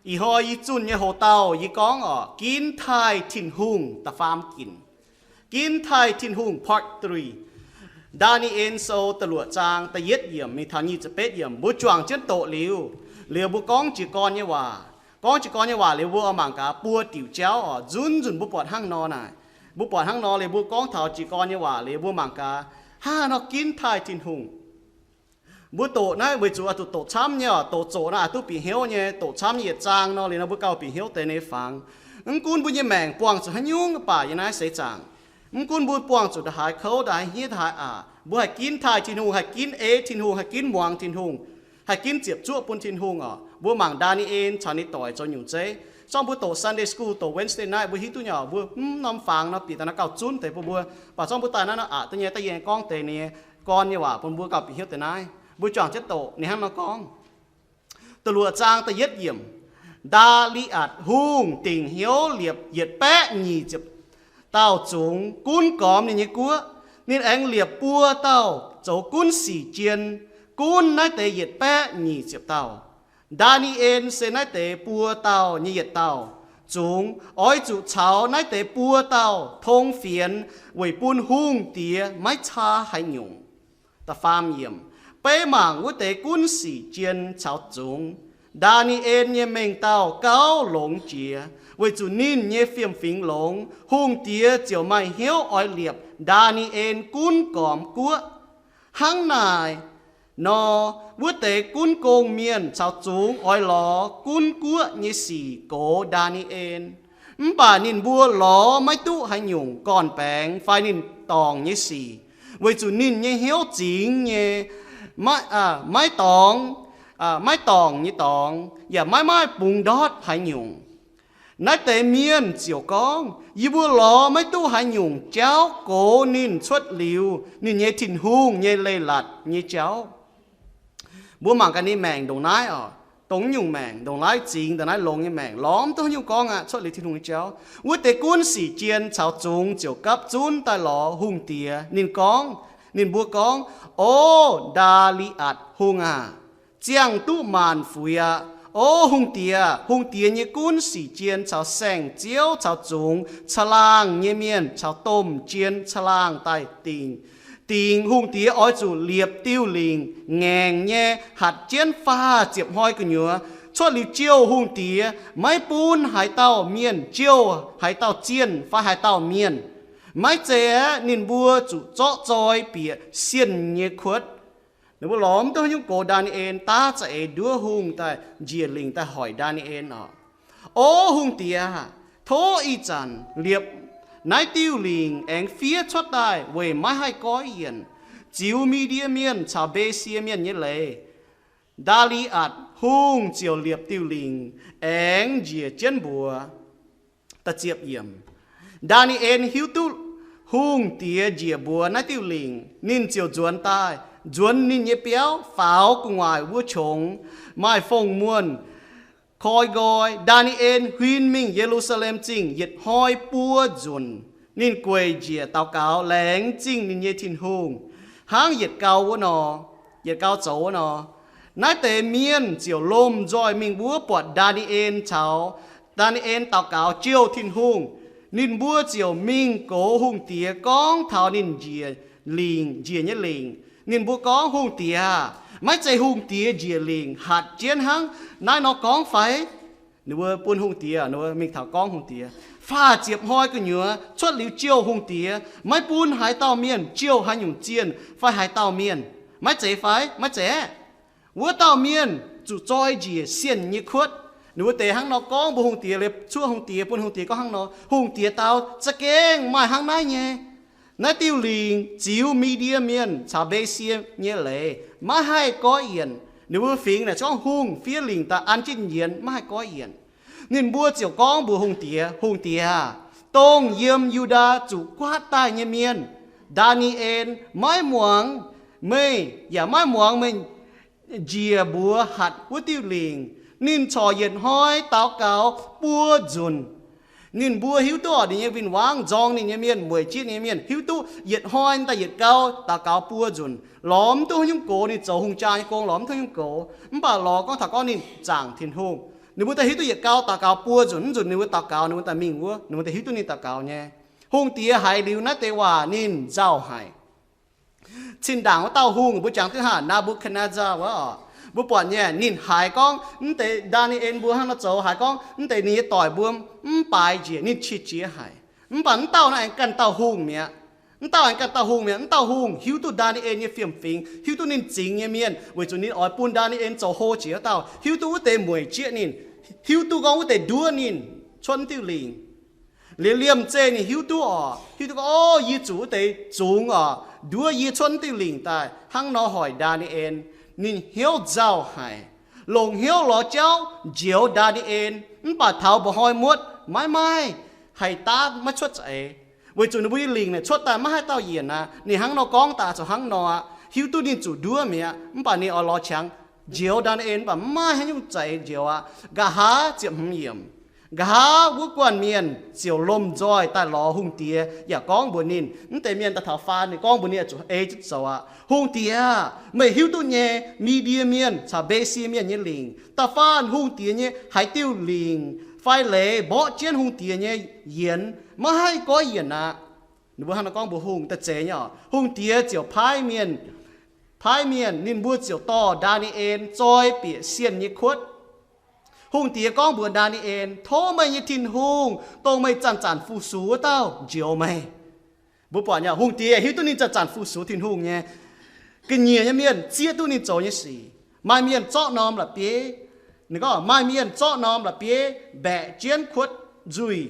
Ih hnoi yie zunh nyei hoc-dauh yie gorngv oc, ginv taaih Tin-Hungh da'faam ginc. Ginv taaih Tin-Hungh part three. Ndaa^ni^en Sou da'luoqc zaang da'yietv yiemc mingh taux nyic ziepc betv yiemc, mbuo juangc jienv doqc liuz, liuz mbuo gorngv jiez gorn nyei waac. Gorngv jiez gorn nyei waac liuz mbuo oix mangc gaax buo diuc jauv oc, nzunc nzunc mbuo buatc hnangv nor naaic. Mbuo buatc hnangv nor liuz mbuo gorngv taux jiez gorn nyei waac liuz mbuo mangc gaax, hnangv haaix nor ginv taaih Tin-Hungh. Mbuo doqc naaiv weic zuqc oix zuqc doqc camv nyei oc, doqc zoqc naaiv oix duqv bieqc hnyouv nyei, doqc camv nyei yietc zaang nor liuz nor mbuo gauh bieqc hnyouv deix nyei fangx. Mv gunv mbuo nyei maengc buangh zuqc haaix nyungc mv baac yiem naaiv seix zaangc, mv gunv mbuo buangh zuqc ndongc haaix kouv, ndongc haaix hniev, ndongc haaix aqc, mbuo haih ginv taaih Tin-Hungh, haih ginv ei Tin-Hungh, haih ginv muangx Tin-Hungh, haih ginv ziepc zuoqv bun Tin-Hungh oc. Mbuo mangc Ndaa^ni^en caux ninh doic zoux nyungc zeiv. Zorngv mbuo doqc Sunday school, doqc Wednesday night, mbuo hiuv duqv nyei oc, mbuo mv norm fangx nor bieqc daaih nor gauh zunv deix bun mbuo. Mv baac zorngv mbuo daaih naaiv nor aqc duqv nyei, da'yietv gorngv deix nyei gorn nyei waac bun mbuo gauh bieqc hnyouv deix naaiv. Mbuo juangc jienv doqc ninh hnangv nor gorngv. Da'luoqc zaang da'yietv yiemc. Ndaa^li^atc Hungh dingc hnyouv liepc yietc baeqv nyic ziepc dauh zungx gunv gormx ninh nyei guoqv. Ninh aengx liepc buo dauh zoux gunv sic jien gunv naaiv deix yietc baeqv nyic ziepc dauh. Ndaa^ni^en se naaiv deix buo dauh nyei yietc dauh. Zungx oix zuqc caux naaiv deix buo dauh tong fienx weic bun hungh diex maiv caa haaix nyungc. Da'faam yiemc. Beiv mangc wuov deix gunv sic jien caux zungx. Ndaa^ni^en nyei mengh dauh gauh longx jiex, weic zuqc ninh nyei fiem-fingx longx. Hungh diex ziouc maaih hnyouv oix liepc Ndaa^ni^en gunv gormx guoqv. Hnangv naaic nor, wuov deix gunv gong mienh caux zungx oix lorz gunv guoqv nyei sic gox Ndaa^ni^en. Mv baac ninh mbuo lorz maiv duqv haaix nyungc gorn-baengx fai ninh dorngc nyei sic, weic zuqc ninh nyei hnyouv zingx nyei, maiv, maiv dorngx, maiv dorngc nyei dorngx, yaac maiv maaih bungx ndortv haaix nyungc. Naaiv deix mienh ziouc gorngv, yie mbuo lorz maiv duqv haaix nyungc jauv gox ninh cuotv liuz ninh nyei Tin-Hungh nyei leiz-latc nyei jauv. Mbuo mangc gaax ninh maengc ndongc naaiv oc, dongh nyungc maengc ndongc naaiv zingx, ndongc naaiv longx nyei maengc, lorz mv duqv haaix nyungc gorngv aqv cuotv liuz Tin-Hungh nyei jauv. Wuov deix gunv sic jien caux zungx ziouc gapv zunv daaih lorz hungh diex. Ninh gorngv, ninh mbuo gorngv, O Ndaa^li^atc Hungh aah! Ziangh duqv maanc fuix aqv. O hungh diex, hungh diex nyei gunv sic jien caux saeng-ziouv caux zungx caangh laangh nyei mienh caux domh jien caangh laangh daaih dingc. Dingc hungh diex oix zuqc liepc diuh lingc ngaengc nyei hatc jienv faah ziepc hnoi gu'nyuoz. Cuotv liuz jouh hungh diex, maiv bun haaix dauh mienh jouh haaix dauh zienh fai haaix dauh mienh. Maiv zeiz aeqv, ninh mbuo zuqc zorqv zoi bieqc sienh nyei kuotv. Ninh mbuo lorz mv duqv haaix nyungc gox Ndaa^ni^en, daav za'eix nduov hungh daaih njiec lingc daaih hoic Ndaa^ni^en oc. O hungh diex aah! Tov ih zanc liepc naaiv diuh lingc aengx fiev cuotv daaih weic maiv haih goiv yienc, ziux Mi^ndie Mienh caux Mbe^sie Mienh nyei leiz. Ndaa^li^atc Hungh ziouc liepc diuh lingc aengx njiec jienv mbuox. Ndaa^ni^en hiuv duqv hungh diex njiec mbuox naaiv diuh lingc, ninh ziouc nzuonx daaih, nzuonx ninh nyei biauv, faaux gu'nguaaic wuov qongx, maaih fong-muonh koi nqoi. Ndaa^ni^en huin mingh Ye^lu^saa^lem Zingh yietc hnoi buo nzunc. Ninh gueic njiec daux gaux laengz zingh ninh nyei Tin-Hungh, hnangv yietc gau wuov nor, yietc gau zoux wuov nor. Naaiv deix mienh ziouc lomh nzoih mingh wuov buatc Ndaa^ni^en caux, Ndaa^ni^en daux gaux jouh Tin-Hungh. Ninh mbuo ziouc mingh gox hungh diex gorngv taux ninh njiec lingc, njiec nyei lingc. Ninh mbuo gorngv, Hungh diex aah! Maiv zeiz hungh diex njiec lingc hatc jienv hnangv naaiv nor gorngv fai? Ninh mbuo bun hungh diex, ninh mbuo mingh taux gorngv hungh diex, faah ziepc hnoi gu'nyuoz cuotv liuz jouh hungh diex, maiv bun haaix dauh mienh jouh haaix nyungc zienh fai haaix dauh mienh. Maiv zeiz fai? Maiv zeiz aeqv. Wuov dauh mienh zuqc zoi njiec sienh nyei kuotv. Ninh mbuo deix hnangv nor gorngv mbuox hungh diex, liuz cuoqv hungh diex, bun hungh diex gorngv hnangv nor. Hungh diex dau, Za'gengh maaih hnangv naaiv nyei. Naaiv diuh lingc ziux Mi^ndie Mienh caux Mbe^sie nyei leiz, maiv haih goiv yienc. Ninh mbuo fingx naaic gorngv hungh fiev lingc daaih an jienv yienx, maiv haih goiv yienc. Ninh mbuo ziouc gorngv mbuox hungh diex, Hungh diex aah! Dongh yiem Yu^ndaa zuqc guaatv daaih nyei mienh, Ndaa^ni^en, maiv muangx meih yaac maiv muangx meih njiec mbuox hatc wuov diuh lingc. Ninh corc yietc hnoi daux gaux buo nzunc. Ninh mbuo hiuv duqv oc, ninh nyei win-wangv nzorng ninh nyei mienh, mueic jitv ninh nyei mienh hiuv duqv yietc hnoi daaih yietc gau daux gaux buo nzunc. Lorz mv duqv haaix nyungc gox, ninh zoux hungh jaa nyei gong lorz mv duqv haaix nyungc gox. Mv baac lorz gorngv taux gorngv ninh zaangc Tin-Hungh. Ninh mbuo daaih hiuv duqv yietc gau daux gaux buo nzunc, mv nzunc ninh mbuo daux gaux, ninh mbuo daaih mingh wuov, ninh mbuo daaih hiuv duqv ninh daux gaux nyei. Hungh diex haiz liuz naaiv deix waac ninh nzauh haic. Cin-ndaangc wuov dauh hungh mbuo jangx duqv haav, Naa^mbu^katv^netv^saa wuov oc, mbuo buatc nyei, ninh haiz gorngv mv deix Ndaa^ni^en mbuo hnangv nor zoux, haiz gorngv mv deix ninh nyei doic mbuo mv baaix njiec, ninh qiex jiez haic. Mv baac mv dauh naaiv aengx ganh dauh hungh mi'aqv. Mv dauh aengx ganh dauh hungh mi'aqv. Mv dauh hungh hiuv duqv Ndaa^ni^en nyei fiem-fingx, hiuv duqv ninh zingx nyei mienh, weic zuqc ninh oix bun Ndaa^ni^en zoux hlo jiex wuov dauh, hiuv duqv wuov deix mueic jieqv ninh, hiuv duqv gorngv wuov deix nduov ninh cuotv diuh lingc. Liuz liemh zeih ninh hiuv duqv oc, hiuv duqv gorngv, o, yie zuqc wuov deix zungx oc, nduov yie cuotv diuh lingc daaih, hnangv nor hoic Ndaa^ni^en. Ninh hnyouv nzauh haic, longc hnyouv lorz jauv njoux Ndaa^ni^en, mv baac taux mba'hnoi muotv maiv maaih, haih daav maiv cuotv za'eix. Weic zuqc ninh mbuo nyei lingc naaic cuotv daaih maiv haih dauh yienc aqv. Ninh hnangv nor gorngv daaih zuqc hnangv nor aqv. Hiuv duqv ninh zuqc nduov mi'aqv, mv baac ninh oix lorz qangx njoux Ndaa^ni^en, mv baac mv maaih haaix nyungc za'eix njoux aqv. Nqa'haav ziepc hmz yiemc, nqa'haav wuov guanh mienh ziouc lomh nzoih daaih lorz hungh diex yaac gorngv mbuox ninh, mv deix mienh daaih taux faan ninh gorngv mbuox ninh zuqc ei jienv zoux aqv. Hungh diex, meih hiuv duqv nyei, Mi^ndie Mienh caux Mbe^si Mienh nyei lingc, da'faanh hungh diex nyei haaix diuh lingc fai leiz mborqv jienv hungh diex nyei yienx, maiv haih goiv yienc aqv. Ninh mbuo hnangv nor gorngv mbuox hungh daaih zeiz nyei oc. Hungh diex ziouc paaiv mienh, paaiv mienh, ninh mbuo ziouc dorh Ndaa^ni^en zoi bieqc sienh nyei kuotv. Hungh diex gorngv mbuox Ndaa^ni^en, tov meih nyei Tin-Hungh, dongh meih zanc-zanc fu-sux wuov dauh, njoux meih. Mbuo buatc nyei, hungh diex hiuv duqv ninh zanc-zanc fu-sux Tin-Hungh nyei. Ga'nyiec nyei mienh zieqv duqv ninh zoux nyei sic. Maaih mienh zorqv norm la'bieiv, ninh gorngv maaih mienh zorqv norm la'bieiv mbaeqc jienv kuotv nzuih.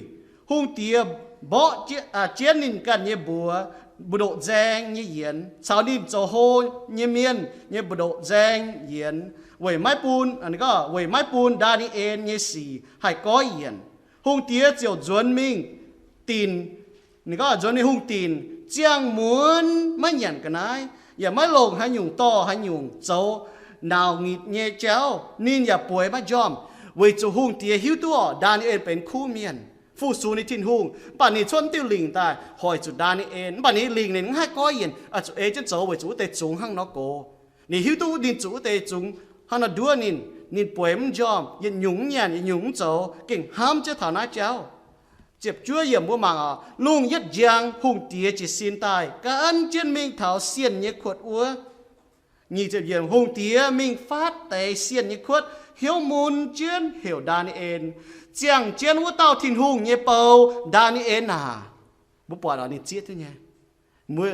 Hungh diex mborqv jienv ninh ganh nyei mbuox mbu'ndoqc nzaeng nyei yienx caux ninh zoux hlo nyei mienh nyei mbu'ndoqc nzaeng yienx, weic maiv bun, ninh gorngv weic maiv bun Ndaa^ni^en nyei sic haih goiv yienc. Hungh diex ziouc nzuonx mingh dinc, ninh gorngv nzuonx mingh hungh dinc, ziangh muonz maiv nyanc ga'naaiv, yaac maiv longc haaix nyungc dorh haaix nyungc zoux nauc ngitc nyei jauv. Ninh yaac bueix maiv njormh, weic zuqc hungh diex hiuv duqv oc, Ndaa^ni^en benx kuv mienh, fu-sux ninh Tin-Hungh, mv baac ninh cuotv diuh lingc daaih hoic zuqc Ndaa^ni^en, mv baac ninh lingc ninh mv haih goiv yienc, zuqc ei jienv zoux weic zuqc wuov deix zungx hnangv nor gox. Ninh hiuv duqv ninh zuqc wuov deix zungx hnangv nor nduov ninh, ninh bueix mv njormh, yietc nyungc mv nyanc, yietc nyungc mv zoux, gengh hnamv jienv taux naaiv jauv. Ziepc juov yiemc mbuo mangc oc, lungh yietv njang hungh diex jiez sin daaih, gan jienv mingh taux sienh nyei kuotv wuov. Nyic ziepc yiemc, hungh diex mingh faatv deix sienh nyei kuotv, hnyouv mun jienv heuc Ndaa^ni^en, ziangh jienv wuov dauh Tin-Hungh nyei bou, Ndaa^ni^en aac. Mbuo buatc oc, ninh zieqv duqv nyei.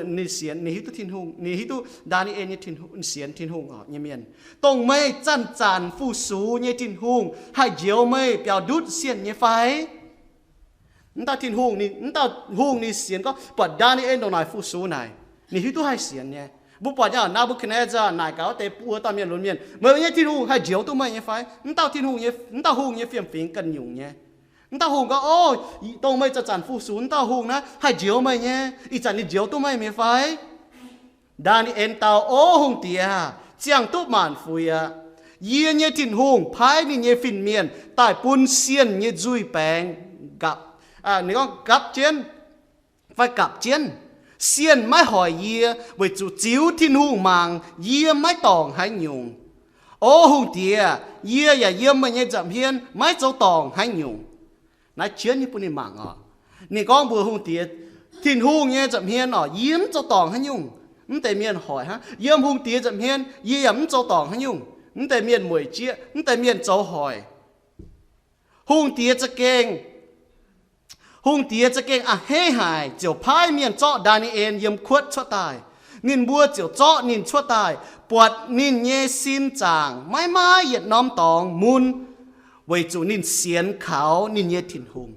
Ninh sienx, ninh hiuv duqv Tin-Hungh, ninh hiuv duqv Ndaa^ni^en nyei sienx Tin-Hungh nyei mienh. Dongh meih zanc-zanc fu-sux nyei Tin-Hungh haih njoux meih biaux ndutv sienh nyei fai? Mv dauh Tin-Hungh, mv dauh hungh ninh sienx gorngv buatc Ndaa^ni^en ndongc naaic fu-sux naaic, ninh hiuv duqv haih sienx nyei. Mbuo buatc nyei, Naa^mbu^katv^netv^saa naaic gaax wuov deix buo dauh mienh lunx mienh, meih nyei Tin-Hungh haih njoux duqv meih nyei fai? Mv dauh Tin-Hungh nyei, mv dauh hungh nyei fiem-fingx ganh nyungc nyei. Mv dauh hungh gorngv, o, dongh meih zanc-zanc fu-sux mv dauh hungh naaiv haih njoux meih nyei, ih zanc ninh njoux duqv meih mi'aqv fai? Ndaa^ni^en dau, O hungh diex, ziangh duqv maanc fuix aqv. Yie nyei Tin-Hungh paaiv ninh nyei fin-mienh daaih bun sienh nyei nzuih baengx gapv, ninh gorngv gapv jienv fai gapv jienv. Sienh maiv hoic yie, weic zuqc ziux Tin-Hungh mangc yie maiv dorngc haaix nyungc. O hungh diex, yie yaac yiem meih nyei nza'hmien maiv zoux dorngc haaix nyungc. Naaiv jienv nyei bun ninh mangc oc. Ninh gorngv mbuox hungh diex, Tin-Hungh nyei nza'hmien oc, yie mv zoux dorngc haaix nyungc. Mv deix mienh hoic hnangv, yiem hungh diex nza'hmien yie yaac mv zoux dorngc haaix nyungc. Mv deix mienh mueic jieqv, mv deix mienh zoux hoic. Hungh diex za'gengh, hungh diex za'gengh a'hneiv haic, ziouc paaiv mienh zorqv Ndaa^ni^en yiem kuotv cuotv daaih. Ninh mbuo ziouc zorqv ninh cuotv daaih, buatc ninh nyei sin zaangc maiv maaih yietc norm dorngx mun, weic zuqc ninh sienx kaux ninh nyei Tin-Hungh.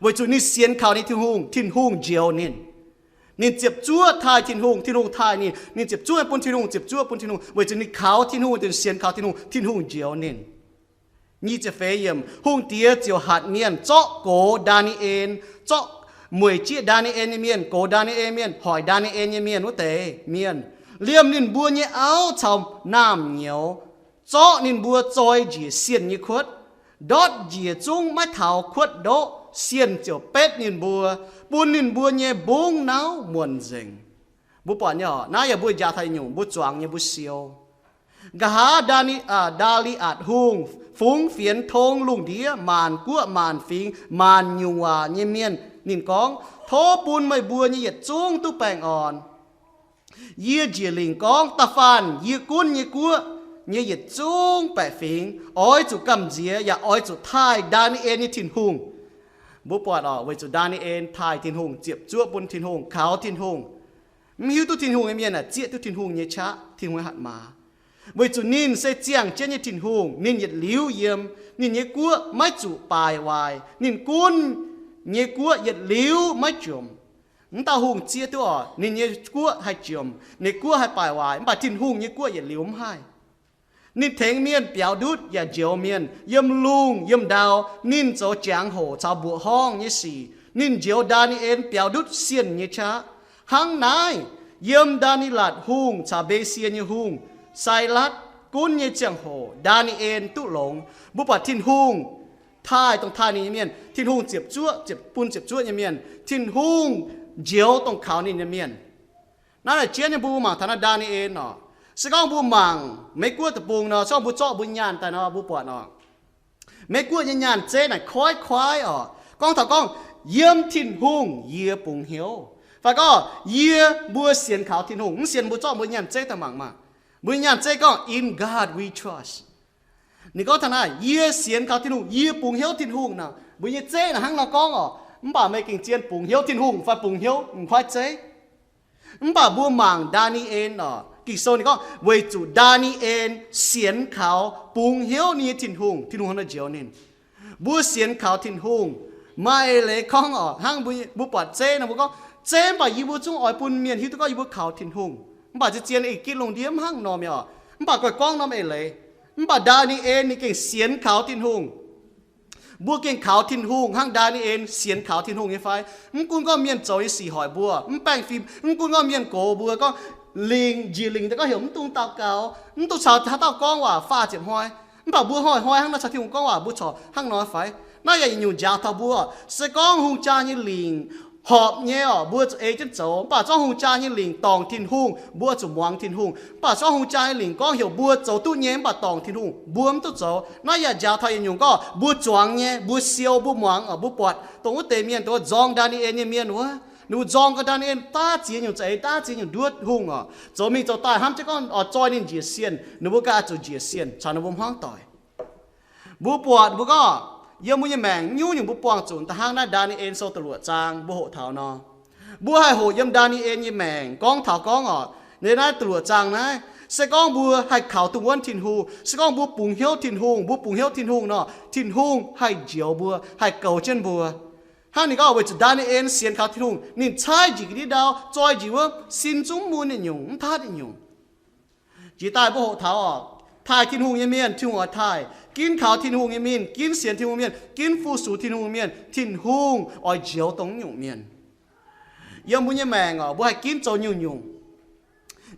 Weic zuqc ninh sienx kaux ninh Tin-Hungh, Tin-Hungh njoux ninh. Ninh ziepc zuoqv taaih Tin-Hungh, Tin-Hungh taaih ninh. Ninh ziepc zuoqv bun Tin-Hungh, ziepc zuoqv bun Tin-Hungh, weic zuqc ninh kaux Tin-Hungh, sienx kaux Tin-Hungh, Tin-Hungh njoux ninh. Nyic ziepc feix yiemc, hungh diex ziouc hatc mienh zorqv gox Ndaa^ni^en, zorqv mueic jieqv Ndaa^ni^en nyei mienh, gox Ndaa^ni^en mienh, hoic Ndaa^ni^en nyei mienh wuov deix mienh. Liemh ninh mbuo nyei auv caux naamh nyouz, zorqv ninh mbuo zoi njiec sienh nyei kuotv, ndortv njiec zungv maiv taux kuotv ndoqv, sienh ziouc betv ninh mbuo, bun ninh mbuo nyei mbungv nauv muonc nzengc. Mbuo buatc nyei oc, naaiv yaac mbuo njaaux taux nyungc mbuo zuangx nyei mbuo siou. Nqa'haav Ndaa^li^atc Hungh fungx fienx tong lungh ndiev maanc guoqv maanc fingx maanc nyungc waac nyei mienh. Ninh gorngv, tov bun meih mbuo nyei yietc zungv duqv baengh orn. Yie njiec lingc gorngv, da'faanh yie gunv nyei guoqv nyei yietc zungv baeqc fingx oix zuqc gamh nziex yaac oix zuqc taaih Ndaa^ni^en nyei Tin-Hungh. Mbuo buatc oc, weic zuqc Ndaa^ni^en taaih Tin-Hungh, ziepc zuoqv bun Tin-Hungh, kaux Tin-Hungh. Mv hiuv duqv Tin-Hungh nyei mienh aah, zieqv duqv Tin-Hungh nyei qaqv, Tin-Hungh nyei hatc maaz. Weic zuqc ninh se ziangh jienv nyei Tin-Hungh, ninh yietc liuz yiem. Ninh nyei guoqv maiv zuqc baaic waaic. Ninh gunv nyei guoqv yietc liuz maiv jomc. Mv dauh hungh zieqv duqv oc, ninh nyei guoqv haih jomc, ninh guoqv haih baaic waaic, mv baac Tin-Hungh nyei guoqv yietc liuz mv haih. Ninh tengx mienh biaux ndutv yaac njoux mienh yiem lungh yiem ndau. Ninh zoux jangx-hoc caux mbuoqc horngh nyei sic. Ninh njoux Ndaa^ni^en biaux ndutv sienh nyei qaqv. Hnangv naaiv, yiem Ndaa^ni^latc Hungh caux Mbesie nyei hungh, Sailatv, gunv nyei ziangh hoc Ndaa^ni^en duqv longx. Mbuo buatc Tin-Hungh taaih dongh taaih ninh nyei mienh. Tin-Hungh ziepc zuoqv, ziepc, bun ziepc zuoqv nyei mienh. Tin-Hungh njoux dongh kaux ninh nyei mienh. Naaiv naaic jienv nyei mbuo mangc taux naaiv Ndaa^ni^en oc. Se gorngv mbuo mangc Meiv Guoqv deic-bung nor, se gorngv mbuo zorqv mbuo nyaanh daaih nor, mbuo buatc oc, Meiv Guoqv nyei nyaanh zeiv naaic koiv-koiv oc. Gorngv taux gorngv, yiem Tin-Hungh yie bungx hnyouv. Fai gorngv, yie, mbuo sienx kaux Tin-Hungh. Mv sienx mbuo zorqv mbuo nyaanh zeiv daaih mangc maah. Mbuo nyaanh zeiv gorngv, In God we trust. Ninh gorngv taux naaiv, yie sienx kaux Tin-Hungh, yie bungx hnyouv Tin-Hungh nor. Mbuo nyei zeiv naaic hnangv nor gorngv oc. Mv baac meih gengh zien bungx hnyouv Tin-Hungh fai bungx hnyouv m'nqoiv zeiv? Mv baac mbuo mangc Ndaa^ni^en oc, Ging-Sou ninh gorngv weic zuqc Ndaa^ni^en sienx kaux bungx hnyouv ninh nyei Tin-Hungh, Tin-Hungh hnangv nor njoux ninh. Mbuo sienx kaux Tin-Hungh, maaih eix leiz gorngv oc, hnangv mbuo, mbuo buatc zeiv nor, mbuo gorngv, zeiv, mv baac yie mbuo zungv oix bun mienh hiuv duqv gorngv yie mbuo kaux Tin-Hungh. Mv baac zien-zien ih gitv lungh ndiev mv hnangv nor mi'aqv oc. Mv baac goiv gorngv norm eix leiz, mv baac Ndaa^ni^en ninh gengh sienx kaux Tin-Hungh. Mbuo gengh kaux Tin-Hungh hnangv Ndaa^ni^en sienx kaux Tin-Hungh nyei fai? Mv gunv gorngv mienh zoux nyei sic hoic mbuo, mv baengh fim, mv gunv gorngv mienh gox mbuo gorngv lingc, njiec lingc daaih gorngv heuc mv dungx daux gaux, mv dungx caux haaix dauh gorngv waac, faah ziepc hnoi. Mv baac mbuo hnoi-hnoi hnangv nor caux Tin-Hungh gorngv waac, mbuo corc hnangv nor fai? Naaiv yaac yietc nyungc njaaux taux mbuo. Se gorngv hungh jaa nyei lingc horpc nyei oc, mbuo zuqc ei jienv zoux. Mv baac se gorngv hungh jaa nyei lingc dorngc Tin-Hungh, mbuo zuqc muangx Tin-Hungh. Mv baac se gorngv hungh jaa nyei lingc gorngv heuc mbuo zoux duqv nyei mv baac dorngc Tin-Hungh, mbuo mv duqv zoux. Naaiv yaac njaaux taux yietc nyungc gorngv mbuo zuangx nyei, mbuo siou, mbuo muangx oc, mbuo buatc dongh wuov deix mienh, dongh wuov nzorng Ndaa^ni^en nyei mienh wuov, ninh mbuo nzorng gau Ndaa^ni^en daav ziex nyungc za'eix, daav ziex nyungc nduov hungh oc, zoux mingh zoux daaih hnamv jienv gorngv oix zoi ninh njiec sienh, ninh mbuo ganh zuqc njiec sienh caux ninh mbuo hmuangv doic. Mbuo buatc mbuo gorngv, yiem mbuo nyei maengc nyungc-nyungc mbuo buangh zuqc da'hnangv naaiv Ndaa^ni^en Sou da'luoqc zaang mbuo hoqc taux nor. Mbuo haih hoqc yiem Ndaa^ni^en nyei maengc gorngv taux gorngv oc, naaiv da'luoqc zaang naaiv, se gorngv mbuo haih kaux dongh wuonv Tin-Hungh, se gorngv mbuo bungx hnyouv Tin-Hungh, mbuo bungx hnyouv Tin-Hungh nor, Tin-Hungh haih njoux mbuo, haih goux jienv mbuo. Hnangv ninh gorngv weic zuqc Ndaa^ni^en sienx kaux Tin-Hungh, ninh caaiv njiec ga'ndiev ndau, zoi njiec wuov, sin zungv mun nyei nyungc, mv tatv nyei nyungc. Jiex daaih mbuo hoqc taux oc, taaih Tin-Hungh nyei mienh, Tin-Hungh oix taaih. Ginv kaux Tin-Hungh nyei mienh, ginv sienx Tin-Hungh mienh, ginv fu-sux Tin-Hungh mienh, Tin-Hungh oix njoux dongh nyungc mienh. Yiem mbuo nyei maengc oc, mbuo haih ginv zoux nyungc-nyungc.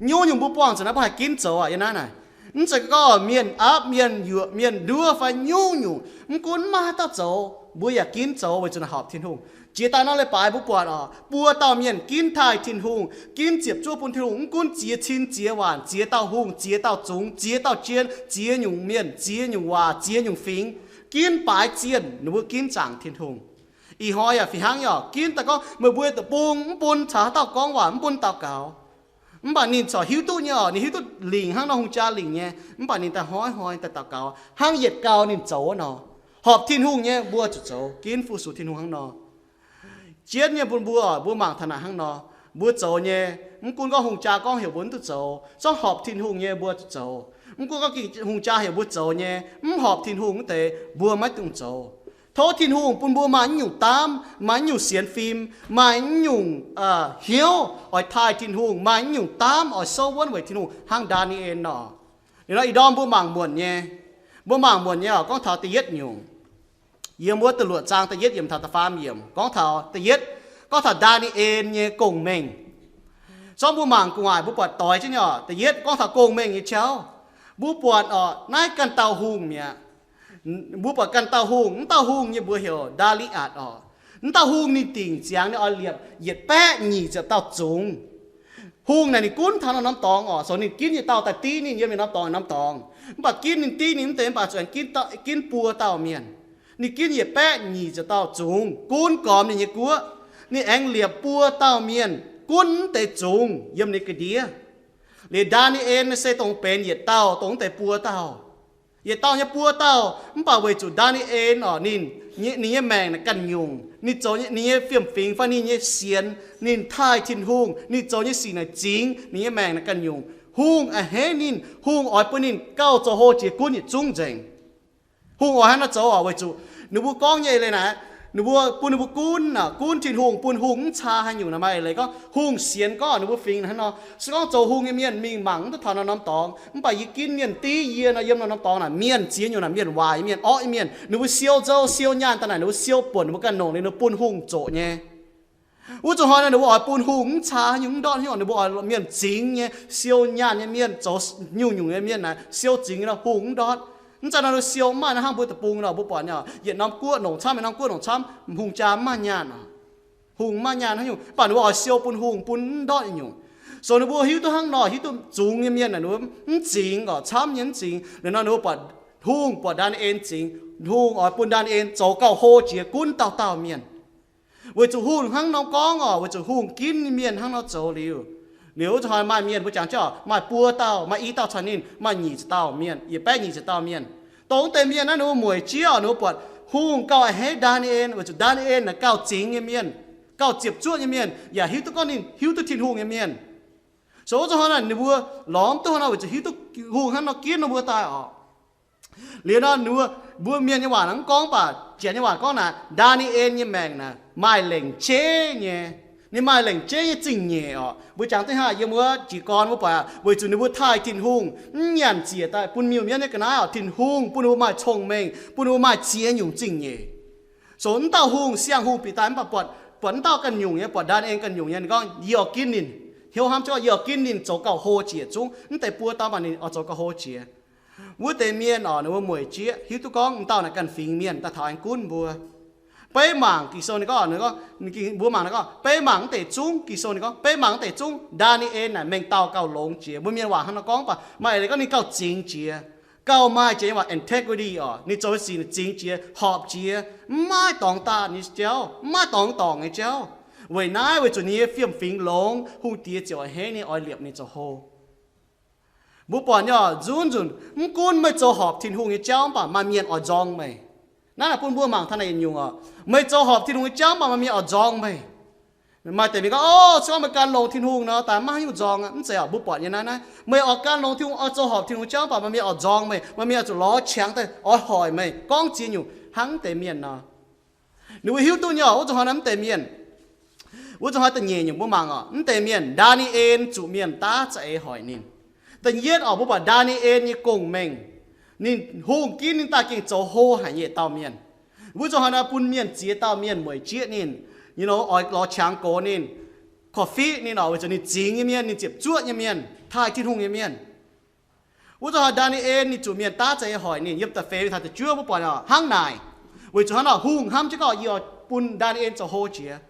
Nyungc-nyungc mbuo buangh zuqc naaiv mbuo haih ginv zoux aqv. Yiem naaiv naaic, mv zeiz gorngv mienh aapv, mienh yuoqc, mienh nduov fai nyungc-nyungc, mv gunv maiv maaih haaix dauh zoux, mbuo yaac ginv zoux weic zuqc naaic horpc Tin-Hungh. Jiex daaih nor leiz-baaix mbuo buatc oc, buo dauh mienh ginv taaih Tin-Hungh, ginv ziepc zuoqv bun Tin-Hungh, mv gunv ziex cin ziex waanc, ziex dauh hungh, ziex dauh zungx, ziex dauh jien, ziex nyungc mienh, ziex nyungc waac, ziex nyungc fingx, ginv baaix zienh, ninh mbuo ginv zaangc Tin-Hungh. Ih hnoi yaac fih hnangv nyei oc, ginv daaih gorngv meih mbuo deic-bung mv bun caux haaix dauh gorngv waac, mv bun daux gaux. Mv baac ninh corc hiuv duqv nyei oc, ninh hiuv duqv lingc hnangv nor hungh jaa lingc nyei, mv baac ninh daaih hnoi-hnoi daaih daux gaux hnangv yietc gau ninh zoux wuov nor. Horpc Tin-Hungh nyei mbuo zuqc zoux, ginv fu-sux Tin-Hungh hnangv nor. Jienv nyei bun mbuo, mbuo mangc taux naaic hnangv nor, mbuo zoux nyei, mv gunv gorngv hungh jaa gorngv heuc mbuo mv duqv zoux, zorngv horpc Tin-Hungh nyei mbuo zuqc zoux. Mv gunv gorngv ging hungh jaa heuc mbuo zoux nyei, mv horpc Tin-Hungh wuov deix mbuo maiv dungx zoux. Tov Tin-Hungh bun mbuo maaih naaiv nyungc daamv, maaih naaiv nyungc sienx fim, maaih naaiv nyungc hnyouv oix taaih Tin-Hungh, maaih naaiv nyungc daamv oix souv wuonv weic Tin-Hungh hnangv Ndaa^ni^en nor. Liuz nor ih ndorm mbuo mangc muonc nyei, mbuo mangc muonc nyei oc, gorngv taux da'yietv nyungc. Yiem wuov da'luoqc zaang da'yietv yiemc taux da'faam yiemc gorngv taux da'yietv, gorngv taux Ndaa^ni^en nyei gong-mengh. Zorngv mbuo mangc gu'nguaaic mbuo buatc doix jienv nyei oc, da'yietv gorngv taux gong-mengh nyei jauv. Mbuo buatc oc, naaiv ganh dauh hungh mi'aqv. Mbuo buatc ganh dauh hungh, mv dauh hungh nyei mbuox heuc Ndaa^li^atc oc. Mv dauh hungh ninh dingc ziangx ninh oix liepc yietc baeqv nyic ziepc dauh zungx. Hungh naaic ninh gunv taux norm-norm dorngx oc, so ninh ginv yietc dauh daaih div ninh yiem yietc norm dorngx norm dorngx. Mv baac ginv ninh div ninh mv deix, mv baac zuqc aengx ginv, ginv buo dauh mienh. Ninh ginv yietc baeqv nyic ziepc dauh zungx gunv gormx ninh nyei guoqv. Ninh aengx liepc buo dauh mienh gunv mv deix zungx yiem ninh ga'ndiev. Liuz Ndaa^ni^en se dongh benx yietc dauh dongh mv deix buo dauh. Yietc dauh nyei buo dauh, mv baac weic zuqc Ndaa^ni^en oc, ninh, ninh nyei maengc naaic ganh nyungc, ninh zoux ninh nyei fiem-fingx fai ninh nyei sienx, ninh taaih Tin-Hungh, ninh zoux nyei sic naaic zingx, ninh nyei maengc naaic ganh nyungc. Hungh a'hneiv ninh, hungh oix bun ninh gauh zoux hlo jiex gunv yietc zungv nzengc. Hungh oix hnangv naaiv zoux oc, weic zuqc ninh mbuo gorngv nyei leiz naaic, ninh mbuo bun ninh mbuo gunv, gunv Tin-Hungh, bun hungh mv caa haaix nyungc naaic. Maaih leiz gorngv hungh sienx gorngv ninh mbuo fingx hnangv nor, se gorngv zoux hungh nyei mienh mingh mangc mv duqv taux norm-norm dorngx, mv baac yie ginv mienh div yie nor, yiem norm-norm dorngx naaic mienh ziex nyungc naaic, mienh waaic nyei, mienh orqv nyei, mienh, ninh mbuo siou nzou siou nyaanh daaih naaic, ninh mbuo siou buonc ninh mbuo ganh longc liuz ninh mbuo bun hungh zoqc nyei. Wuov zuqc hnoi naaic ninh mbuo oix bun hungh mv caa haaix nyungc, mv ndortv haaix nyungc, ninh mbuo oix mienh zingx nyei, siou nyaanh nyei mienh, zoux nyungc-nyungc nyei mienh naaic siou zingx nor hungh mv ndortv. Mv zeiz nor ninh siou mv maaih nor hnangv mbuo deic-bung nor, mbuo buatc nyei, yietc norm guoqv nongc camv, yietc norm guoqv nongc camv, hungh jaa mv maaih nyaanh oc. Hungh mv maaih nyaanh haaix nyungc, mv baac ninh mbuo oix siou bun hungh bun mv ndortv nyungc. So ninh mbuo hiuv duqv hnangv nor, hiuv duqv zungx nyei mienh naaic ninh mbuo mv zingx oc, camv nyei mv zingx. Liuz nor ninh mbuo buatc hungh, buatc Ndaa^ni^en zingx, hungh oix bun Ndaa^ni^en zoux gauh hlo jiex gunv dauh dauh mienh. Weic zuqc hungh hnangv nor gorngv oc, weic zuqc hungh ginv mienh hnangv nor zoux liuz. Liuz wuov zuqc hnoi maaih mienh mbuo jangx jienv oc, maaih buo dauh, maaih i dauh caux ninh, maaih nyic ziepc dauh mienh, yietc baeqv nyic ziepc dauh mienh. Dongh wuov deix mienh naaiv ninh mbuo mueic jieqv oc, ninh mbuo buatc hungh gauh a'hneiv Ndaa^ni^en, weic zuqc Ndaa^ni^en naaic gauh zingx nyei mienh, gauh ziepc zuoqv nyei mienh, yaac hiuv duqv gorngv ninh hiuv duqv Tin-Hungh nyei mienh. So wuov zuqc hnoi naaic ninh mbuo lorz mv duqv hnoi naaic, weic zuqc hiuv duqv hungh hnangv nor ginv ninh mbuo daaih oc. Liuz nor ninh mbuo, mbuo mienh nyei waac naaic mv gorngv, mv baac janx nyei waac gorngv naaic, Ndaa^ni^en nyei maengc naaic maaih lengc jeiv nyei. Ninh maaih lengc jeiv nyei zingh nyeic oc. Mbuo jangx deix hnangv yiem wuov jiez gorn wuov baac weic zuqc ninh mbuo taaih Tin-Hungh, mv nyanc ziec daaih bun miuc-mienv nyei ga'naaiv oc, Tin-Hungh bun ninh mbuo maaih cong-mengh, bun ninh mbuo maaih ziex nyungc zingh nyeic. So mv dauh hungh, siang-hungh bieqc daaih mv baac buatc, buatc mv dauh ganh nyungc nyei, buatc Ndaa^ni^en ganh nyungc nyei, ninh gorngv, yie oix ginv ninh. Hnyouv hnamv jienv gorngv yie oix ginv ninh zoux gauh hlo jiex zungv, mv deix buo dauh mv baac ninh oix zoux gauh hlo jiex. Wuov deix mienh oc, ninh mbuo mueic jieqv hiuv duqv gorngv m'dauh naaic ganh fingx mienh daaih taux aengx gunv mbuo. Beiv mangc Ging-Sou ninh gorngv, mbuo mangc ninh gorngv, beiv mangc mv deix zungv, Ging-Sou ninh gorngv, beiv mangc mv deix zungv, Ndaa^ni^en naaic mengh dauh gauh longx jiex. Mbuo mienh waac hnangv nor gorngv baac maaih leiz gorngv ninh gauh zingx jiex, gauh maaih jiex nyei waac integrity oc. Ninh zoux nyei sic ninh zingx jiex, horpc jiex, mv maaih dorngx daanh nyei jauv, mv maaih dorngx dorngc nyei jauv. Weic naaiv weic zuqc ninh nyei fiem-fingx longx, hungh diex ziouc a'hneiv ninh, oix liepc ninh zoux hlo. Mbuo buatc nyei oc, nzunc nzunc mv gunv meih zoux horpc Tin-Hungh nyei jauv mv baac maaih mienh oix nzorng meih. Naaiv naaic bun mbuo mangc taux naaic yietc nyungc oc. Meih zoux horpc Tin-Hungh nyei jauv mv baac maaih mienh oix nzorng meih. Maaih deix mienh gorngv, o, se gorngv meih gan longx Tin-Hungh nor, daaih maiv haaix nyungc nzorng aqv. Mv zeiz oc, mbuo buatc nyei naaiv naaiv, meih oix gan longx Tin-Hungh, oix zoux horpc Tin-Hungh jauv mv baac maaih mienh oix nzorng meih, maaih mienh oix zuqc lorz qangx daaih oix hoic meih, gorngv ziex nyungc hnangv deix mienh nor. Ninh mbuo hiuv duqv nyei oc, wuov zuqc hnoi naaiv mv deix mienh. Wuov zuqc hnoi da'nyeic nyungc mbuo mangc oc, mv deix mienh Ndaa^ni^en zuqc mienh daav za'eix hoic ninh. Da'yietv oc, mbuo buatc Ndaa^ni^en nyei gong-mengh. Ninh hungh ginv ninh daaih gengh zoux hlo haic nyei yietc dauh mienh. Wuov zuqc hnoi naaiv bun mienh ziex dauh mienh mueic jieqv ninh, you know, oix lorz qangx gox ninh, korv-fiqv ninh oc, weic zuqc ninh zingx nyei mienh, ninh ziepc zuoqv nyei mienh, taaih Tin-Hungh nyei mienh. Wuov zuqc hnoi Ndaa^ni^en ninh zuqc mienh daav za'eix hoic ninh. Yiem da'feix caux da'juov mbuo buatc oc, hnangv naaic. Weic zuqc hnangv nor hungh hnamv jienv gorngv, yie oix bun Ndaa^ni^en zoux hlo jiex.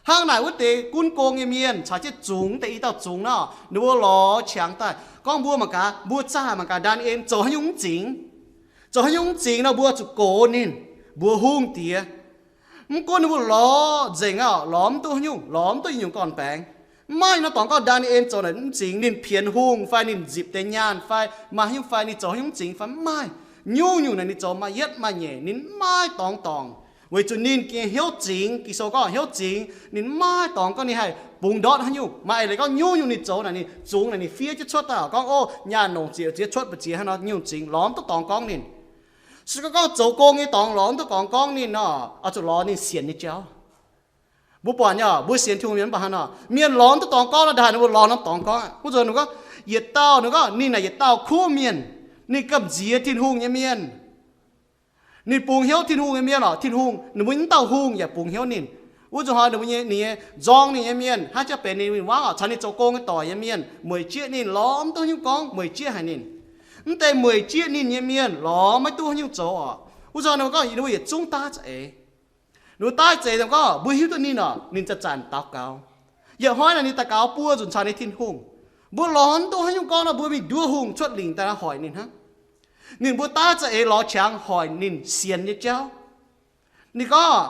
Hnangv naaic wuov deix gunv gong nyei mienh caux jienv zungx, deix i dauh zungx nor, ninh mbuo lorz qangx daaih gorngv mbuo mangc gaax, mbuo zaah mangc gaax Ndaa^ni^en zoux haaix nyungc mv zingx. Zoux haaix nyungc mv zingx nor mbuo zuqc gox ninh, mbuox hungh diex. Mv gunv ninh mbuo lorz nzengc aqv, lorz mv duqv haaix nyungc, lorz mv duqv i nyungc gorn-baengx. Mv maaih nor dorngx gorngv Ndaa^ni^en zoux naaic mv zingx, ninh pienx hungh fai ninh nzipc deix nyaanh fai maaih haaix nyungc fai ninh zoux haaix nyungc mv zingx fai mv maaih. Nyungc-nyungc naaic ninh zoux maaih yietv maaih nyeic, ninh mv maaih dorngx dorngc. Weic zuqc ninh gengh hnyouv zingx, Ging-Sou gorngv hnyouv zingx, ninh mv maaih dorngx gorngv ninh haih bungx ndortv haaix nyungc. Maaih eix leiz gorngv nyungc-nyungc ninh zoux naaic, ninh zungx naaic ninh fiev jienv cuotv daaih oc, gorngv, o, nyaanh longc ziec ziex cuotv mbu'ziex hnangv nor, nyungc zingx lorz mv duqv dorngx gorngv ninh. Se gorngv gorngv zoux gong nyei dorngx lorz mv duqv dorngx gorngv ninh nor, oix zuqc lorz ninh sienx nyei jauv. Mbuo buatc nyei oc, mbuo sienx Tin-Hungh mienh mv baac hnangv nor, mienh lorz mv duqv dorngx gorngv nor, ndaaih ninh mbuo lorz norm dorngx gorngv aqv. Wuov nzunc ninh gorngv, yietc dauh, ninh gorngv ninh naaic yietc dauh kuv mienh, ninh gamh nziex Tin-Hungh nyei mienh. Ninh bungx hnyouv Tin-Hungh nyei mienh oc, Tin-Hungh, ninh mbuo mv dauh hungh yaac bungx hnyouv ninh. Wuov nzunc hnoi ninh mbuo nyei, ninh nyei nzorng ninh nyei mienh, hnangv jauv benx ninh win-wangv oc, caux ninh zoux gong nyei doic nyei mienh, mueic jieqv ninh, lorz mv duqv haaix nyungc gorngv, mueic jieqv haic ninh. Mv deix mueic jieqv ninh nyei mienh lorz maiv duqv haaix nyungc zoux oc. Wuov nzunc ninh mbuo gorngv ninh mbuo yietc zungv daav za'eix. Ninh mbuo daav za'eix gorngv mbuo hiuv duqv ninh oc, ninh zanc-zanc daux gaux. Yietc hnoi naaic ninh daux gaux buo nzunc caux ninh Tin-Hungh. Mbuo lorz mv duqv haaix nyungc gorngv nor, mbuo mingh nduov hungh cuotv lingc daaih hoic ninh hnangv. Ninh mbuo daav za'eix lorz qangx hoic ninh sienx nyei jauv. Ninh gorngv,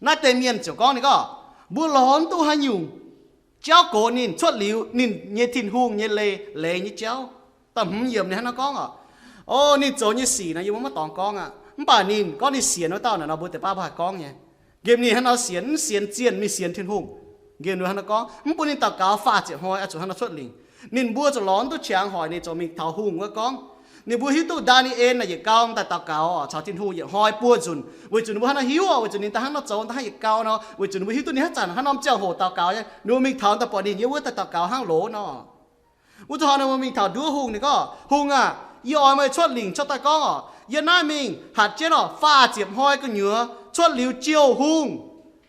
naaiv deix mienh ziouc gorngv, ninh gorngv, mbuo lorz mv duqv haaix nyungc jauv gox ninh cuotv liuz ninh nyei Tin-Hungh nyei leiz, leiz nyei jauv. Da'hmz yiemc ninh hnangv naaiv gorngv oc, o, ninh zoux nyei sic nor yie mbuo maiv dorngx gorngv aqv. Mv baac ninh gorngv ninh sienx wuov dauh naaic nor, mbuo deix baav mbuo haih gorngv nyei. Nqemh ninh hnangv nor sienx, mv sienx zienh, mingh sienx Tin-Hungh. Nqemh ninh hnangv nor gorngv, mv bun ninh daux gaux faah ziepc hnoi oix zuqc hnangv nor cuotv lingc. Ninh mbuo zuqc lorz mv duqv qangx hoic ninh, zuqc mingh taux hungh wuov gorngv. Ninh mbuo hiuv duqv Ndaa^ni^en naaic yietc gau daaih daux gaux oc, caux Tin-Hungh yietc hnoi buo nzunc, weic zuqc ninh mbuo hnangv nor hiuv oc, weic zuqc ninh daaih hnangv nor zoux, daaih hnangv yietc gau nor, weic zuqc ninh mbuo hiuv duqv ninh haaix zanc hnangv norm ziangh hoc daux gaux nyei, ninh mbuo mingh taux daaih buatc ninh nyei wuov daaih daux gaux hnangv loz nor. Wuov zuqc hnoi ninh mbuo mingh taux nduov hungh, ninh gorngv, hungh aah, yie oix meih cuotv lingc cuotv daaih gorngv oc, yie naaiv mingh hatc jienv oc, faah ziepc hnoi gu'nyuoz cuotv liuz jouh hungh,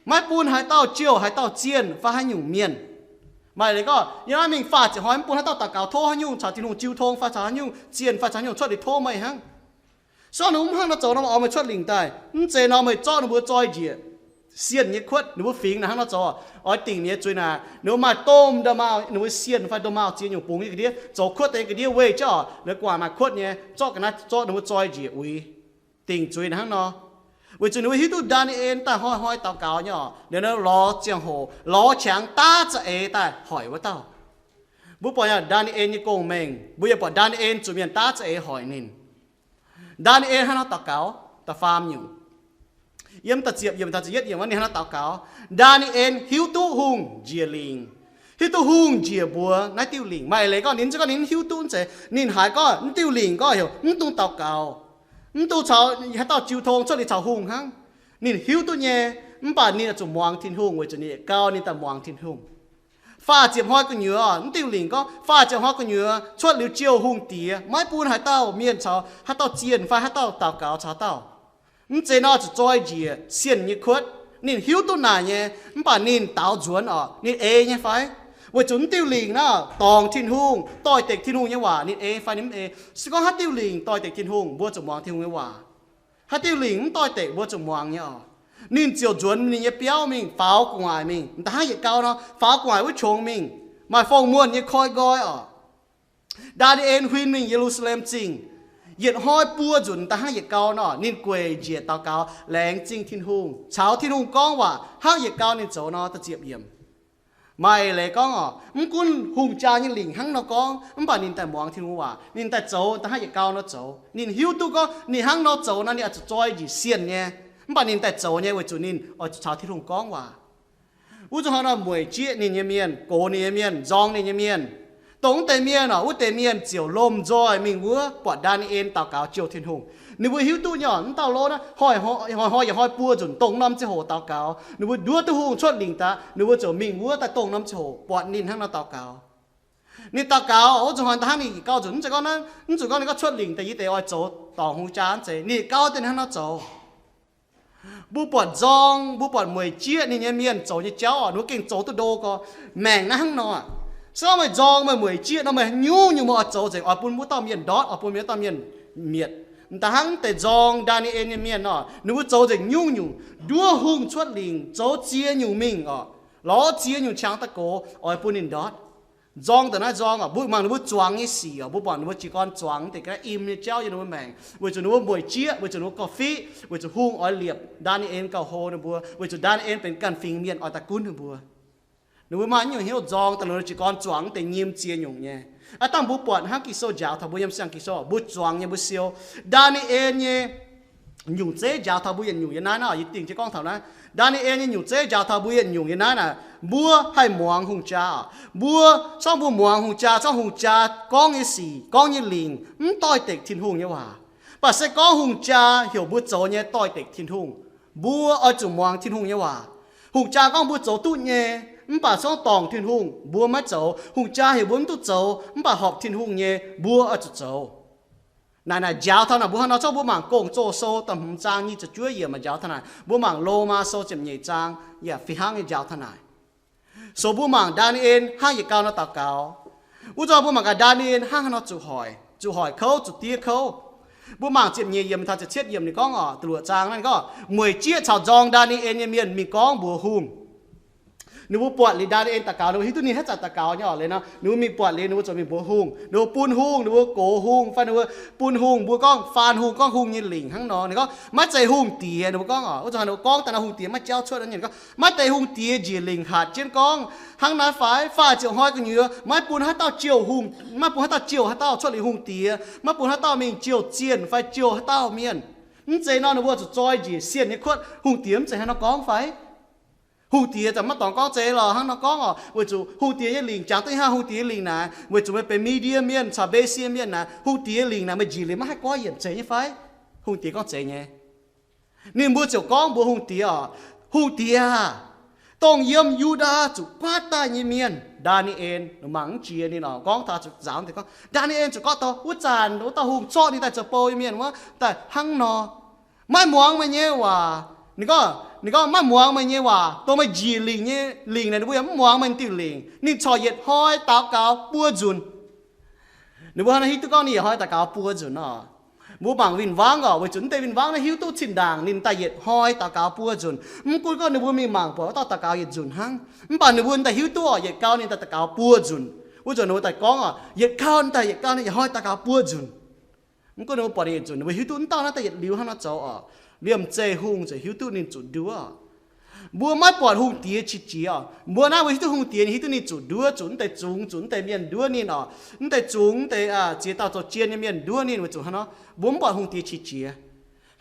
maiv bun haaix dauh jouh haaix dauh zienh fai haaix nyungc mienh. Maaih leiz gorngv, yie naaiv mingh faah ziepc hnoi mv bun haaix dauh daux gaux tov haaix nyungc, caux Tin-Hungh jiu tong fai caux haaix nyungc zienh fai caux haaix nyungc cuotv liuz tov meih hnangv. Se gorngv ninh mbuo mv hnangv nor zoux nor, oix meih cuotv lingc daaih. Mv zeiz nor meih zorqv ninh mbuo zoi njiec sienh nyei kuotv. Ninh mbuo fingx naaic hnangv nor zoux, oix dingc ninh nyei zuiz naaic, ninh mbuo maaih domh nda'maauh, ninh mbuo sienh fai domh maauh ziex nyungc bungx nyei ga'ndiev, zoux kuotv deix ga'ndiev weih jienv oc, ninh gu'nguaaic maaih kuotv nyei, zorqv ga'naaiv zorqv ninh mbuo zoi njiec uix, dingc zuiz naaic hnangv nor. Weic zuqc ninh mbuo hiuv duqv Ndaa^ni^en daaih hnoi-hnoi daux gaux nyei oc, ninh lorz ziangh hoc, lorz qangx daav za'eix daaih hoic wuov dauh. Mbuo buatc nyei Ndaa^ni^en nyei gong-mengh, mbuo yaac buatc Ndaa^ni^en zuqc mienh daav za'eix hoic ninh. Ndaa^ni^en hnangv nor daux gaux, da'faam nyungc, yiem da'ziepc yiemc taux da'yietv yiemc wuov ninh hnangv nor daux gaux. Ndaa^ni^en hiuv duqv hungh njiec lingc, hiuv duqv hungh njiec mbuox naaiv diuh lingc. Maaih eix leiz gorngv ninh, gorngv ninh hiuv duqv zeiz, ninh haiz gorngv naaiv diuh lingc gorngv heuc mv dungx daux gaux, mv dungx caux haaix dauh jiu tong, cuotv liuz caux hungh hnangv. Ninh hiuv duqv nyei, mv baac ninh oix zuqc muangx Tin-Hungh weic zuqc ninh yietc gau ninh daaih muangx Tin-Hungh. Faah ziepc hnoi gu'nyuoz, naaiv diuh lingc gorngv faah ziepc hnoi gu'nyuoz cuotv liuz jouh hungh diex, maiv bun haaix dauh mienh caux haaix dauh zienh fai haaix dauh daux gaux caux haaix dauh. Mv zeiz nor zuqc zoi njiec sienh nyei kuotv. Ninh hiuv duqv naaic nyei, mv baac ninh daaux nzuonx oc, ninh eix nyei fai? Weic zuqc naaiv diuh lingc naaiv dorngc Tin-Hungh, doix-dekc Tin-Hungh nyei waac, ninh eix fai ninh mv eix. Se gorngv haaix diuh lingc doix-dekc Tin-Hungh, mbuo zuqc muangx Tin-Hungh nyei waac. Haaix diuh lingc mv doix-dekc, mbuo zuqc muangx nyei oc. Ninh ziouc nzuonx ninh nyei biauv mingh faaux gu'nguaaic mingh, m'daaih hnangv yietc gau nor, faaux gu'nguaaic wuov qongx mingh, maaih fong muonh nyei koi nqoi oc. Ndaa^ni^en huin mingh Ye^lu^saa^lem Zingh, yietc hnoi buo nzunc m'daaih hnangv yietc gau nor, ninh gueic njiec daux gaux laengz zingh Tin-Hungh, caux Tin-Hungh gorngv waac hnangv yietc gau ninh zoux nor. Da'ziepc yiemc. Maaih eix leiz gorngv oc, mv gunv hungh jaa nyei lingc hnangv nor gorngv, mv baac ninh daaih muangx Tin-Hungh waac, ninh daaih zoux da'hnangv yietc gau nor zoux. Ninh hiuv duqv gorngv ninh hnangv nor zoux nor, ninh oix zuqc zoi njiec sienh nyei. Mv baac ninh daaih zoux nyei weic zuqc ninh oix zuqc caux Tin-Hungh gorngv waac. Wuov zuqc hnoi nor mueic jieqv ninh nyei mienh, gox ninh nyei mienh, nzorng ninh nyei mienh, dongh wuov deix mienh oc, wuov deix mienh ziouc lomh nzoih mingh wuov buatc Ndaa^ni^en daux gaux jouh Tin-Hungh. Ninh mbuo hiuv duqv nyei oc, mv dauh lov naaiv hnoi-hnoi yietc hnoi buo nzunc dongh norm ziangh hoc daux gaux. Ninh mbuo nduov duqv hungh cuotv lingc daaih, ninh mbuo ziouc mingh wuov daaih dongh norm ziangh hoc buatc ninh hnangv nor daux gaux. Ninh daux gaux, wuov zuqc hnoi da'hnangv ninh yietc gau nzunc, mv zeiz gorngv naaiv, mv zuqc gorngv ninh gorngv cuotv lingc daaih yie deix oix zoux dorngc hungh jaa, mv zeiz. Ninh yietc gau daaih hnangv nor zoux. Mbuo buatc nzorng, mbuo buatc mueic jieqv ninh nyei mienh zoux nyei jauv oc, ninh mbuo gengh zoux duqv ndo gorx. Maengc naaiv hnangv nor aqv. Se gorngv meih nzorng, meih mueic jieqv nor, meih nyungc-nyungc meih oix zoux nzengc oix bun wuov dauh mienh ndortv, oix bun wuov dauh mienh mietc. M'daaih hnangv deix nzorng Ndaa^ni^en nyei mienh oc, ninh mbuo zoux nzengc nyungc-nyungc, nduov hungh cuotv lingc, zoux ziex nyungc mingh oc, lorz ziex nyungc qangx daaih gox oix bun ninh ndortv. Nzorng da'naaiv nzorng oc, mbuo mangc ninh mbuo zuangx nyei sic oc, mbuo buatc ninh mbuo jiez gorn zuangx deix ga'naaiv im nyei jauv yiem ninh mbuo maengc, weic zuqc ninh mbuo mueic jieqv, weic zuqc ninh mbuo gauh fiqv, weic zuqc hungh oix liepc Ndaa^ni^en gauh hlo ninh mbuo, weic zuqc Ndaa^ni^en benx ganh fingx mienh oix daaih gunv ninh mbuo. Ninh mbuo maaih nyungc hnyouv nzorng daaih longc jiez gorn zuangx deix nyim ziex nyungc nyei. Aav dangh mbuo buatc hnangv Ging-Sou njaaux taux mbuo yiem siang Ging-Sou, mbuo zuangx nyei mbuo siou. Ndaa^ni^en nyei nyungc zeiv njaaux taux mbuo yietc nyungc yiem naaiv naaiv, yie dingc jienv gorngv taux naaiv. Ndaa^ni^en nyei nyungc zeiv njaaux taux mbuo yietc nyungc yiem naaiv naaic, mbuo haih muangx hungh jaa oc. Mbuo, se gorngv mbuo muangx hungh jaa, se gorngv hungh jaa gorngv nyei sic, gorngv nyei lingc mv doix-dekc Tin-Hungh nyei waac, mv baac se gorngv hungh jaa heuc mbuo zoux nyei doix-dekc Tin-Hungh, mbuo oix zuqc muangx Tin-Hungh nyei waac. Hungh jaa gorngv mbuo zoux duqv nyei, mv baac se gorngv dorngc Tin-Hungh mbuo maiv zoux. Hungh jaa heuc mbuo mv duqv zoux, mv baac horpc Tin-Hungh nyei, mbuo oix zuqc zoux. Naaic naaic njaaux taux naaic mbuo hnangv nor, se gorngv mbuo mangc Gong-Zoh Sou da'hmz zaang nyic ziepc juov yiemc njaaux taux naaic, mbuo mangc Lomaa Sou ziepc nyeic zaang yaac fih hnangv nyei njaaux taux naaic. So mbuo mangc Ndaa^ni^en hnangv yietc gau nor daux gaux. Wuov zanc mbuo mangc gaax Ndaa^ni^en hnangv haaix nor zuqc hoic, zuqc hoic kouv, zuqc diev kouv. Mbuo mangc ziepc nyeic yiemc taux ziepc cietv yiemc ninh gorngv oc, da'luoqc zaang naaiv ninh gorngv, mueic jieqv caux nzorng Ndaa^ni^en nyei mienh mingh gorngv mbuox hungh, Ninh mbuo buatc liuz Ndaa^ni^en daux gaux, ninh mbuo hiuv duqv ninh haaix zanc daux gaux nyei orqc. Leiz nor ninh mbuo mingh buatc liuz ninh mbuo zuqc mingh mbuox hungh, ninh mbuo gox hungh fai ninh mbuo bun hungh, ninh mbuo gorngv faan hungh, gorngv hungh nyei lingc hnangv nor. Ninh gorngv, maiv zeiz hungh diex, ninh mbuo gorngv orqc, wuov zanc ninh mbuo gorngv daaih nor hungh diex maiv jauv cuotv nyei. Ninh gorngv, maiv deix hungh diex njiec lingc hatc jienv gorngv hnangv naaiv fai, fai ziouc hnoi gu'nyuoz maiv bun haaix dauh jouh hungh, maiv bun haaix dauh jouh haaix dauh cuotv liuz hungh diex, maiv bun haaix dauh mingh jouh zienh fai jouh haaix dauh mienh. Mv zeiz nor ninh mbuo zuqc zoi njiec sienh nyei kuotv. Hungh diex mv zeiz hnangv nor gorngv fai? Hungh diex za'gengh maiv dorngx gorngv zeiz lorqc hnangv nor gorngv orqc, weic zuqc hungh diex nyei lingc jangx duqv hnangv hungh diex lingc naaic, weic zuqc meih benx Media mienh caux Mbesian mienh naaic, hungh diex lingc naaic meih njiec liuz maiv haih goiv yienc zeiz nyei fai? Hungh diex gorngv zeiz nyei. Ninh mbuo ziouc gorngv mbuox hungh diex orqc, hungh diex aah, dongh yiem Yu^ndaa zuqc guaatv daaih nyei mienh, Ndaa^ni^en, mangc mv jiex ninh orqc, gorngv taux zuqc nzaaux deix gorngv, Ndaa^ni^en zuqc gorngv taux wuov zanc wuov dauh hungh zorqv ninh daaih zoux bou nyei mienh wuov daaih hnangv nor, maiv muangx meih nyei waac. Ninh gorngv, ninh gorngv, maiv muangx meih nyei waac, dongh meih njiec lingc nyei lingc naaic, ninh mbuo yaac mv muangx meih diuh lingc. Ninh corc yietc hnoi daux gaux buo nzunc. Ninh mbuo hnangv naaiv hiuv duqv gorngv ninh yietc hnoi daux gaux buo nzunc nor. Mbuo mangc win-wangv orqc, weic zuqc mv deix win-wangv naaiv hiuv duqv zinh ndaangc ninh daaih yietc hnoi daux gaux buo nzunc. Mv gunv gorngv ninh mbuo mingh mangc buatc wuov dauh daux gaux yietc nzunc hnangv, mv baac ninh mbuo daaih hiuv duqv orqc, yietc gau ninh daaih daux gaux buo nzunc. Wuov zanc ninh mbuo daaih gorngv orqc, yietc gau ninh daaih, yietc gau ninh yietc hnoi daux gaux buo nzunc. Mv gunv ninh mbuo buatc ninh yietc nzunc, ninh mbuo hiuv duqv wuov dauh naaiv daaih yietc liuz hnangv nor zoux orqc. Liemh zeih hungh ziouc hiuv duqv ninh zuqc nduov orqc. Mbuo maiv buatc hungh diex qiex jiez orqc. Mbuo naaiv mbuo hiuv duqv hungh diex ninh hiuv duqv ninh zuqc nduov, zuqc mv deix zungx, zuqc mv deix mienh nduov ninh orqc. Mv deix zungx, mv deix ziex dauh zoux jien nyei mienh nduov ninh, weic zuqc hnangv nor mbuo mv buatc hungh diex qiex jiez.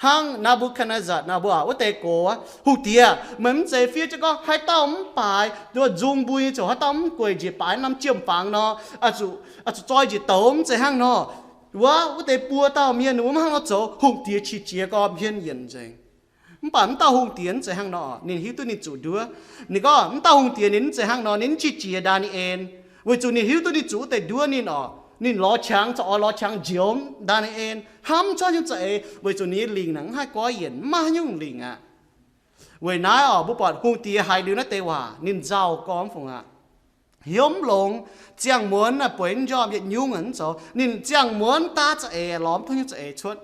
Hnangv Naa^mbu^katv^netv^saa nor, mbuo wuov deix gox, hungh diex, meih mv zeiz fiev jienv gorngv haaix dauh mv baaix nduov nzung mbui nyei ziouc haaix dauh mv gueic njiec baaix norm jiem-fangx nor, zuqc zoi njiec douz, mv zeiz hnangv nor. Wuov, wuov deix buo dauh mienh ninh mbuo mv hnangv nor zoux, hungh diex qiex jiez gormx hmien yienc nzengc. Mv baac mv dauh hungh diex mv zeiz hnangv nor, ninh hiuv duqv ninh zuqc nduov. Ninh gorngv mv dauh hungh diex ninh mv zeiz hnangv nor, ninh mv qiex jiez Ndaa^ni^en, weic zuqc ninh hiuv duqv ninh zuqc wuov deix nduov ninh orqc. Ninh lorz qangx, corc oix lorz qangx njoux Ndaa^ni^en, hnamv cuotv nyei za'eix, weic zuqc ninh nyei lingc naaic mv haih goiv yienc, mv maaih haaix nyungc lingc aqv. Weic naaiv orqc, mbuo buatc hungh diex haiz liuz naaiv deix waac ninh nzauh gormx fungc aqv. Hnyouv mv longx, ziangh muonz naaic bueix mv njormh, yietc nyungc aeqv mv zoux. Ninh ziangh muonz daav za'eix, lorz mv duqv nyungc za'eix cuotv.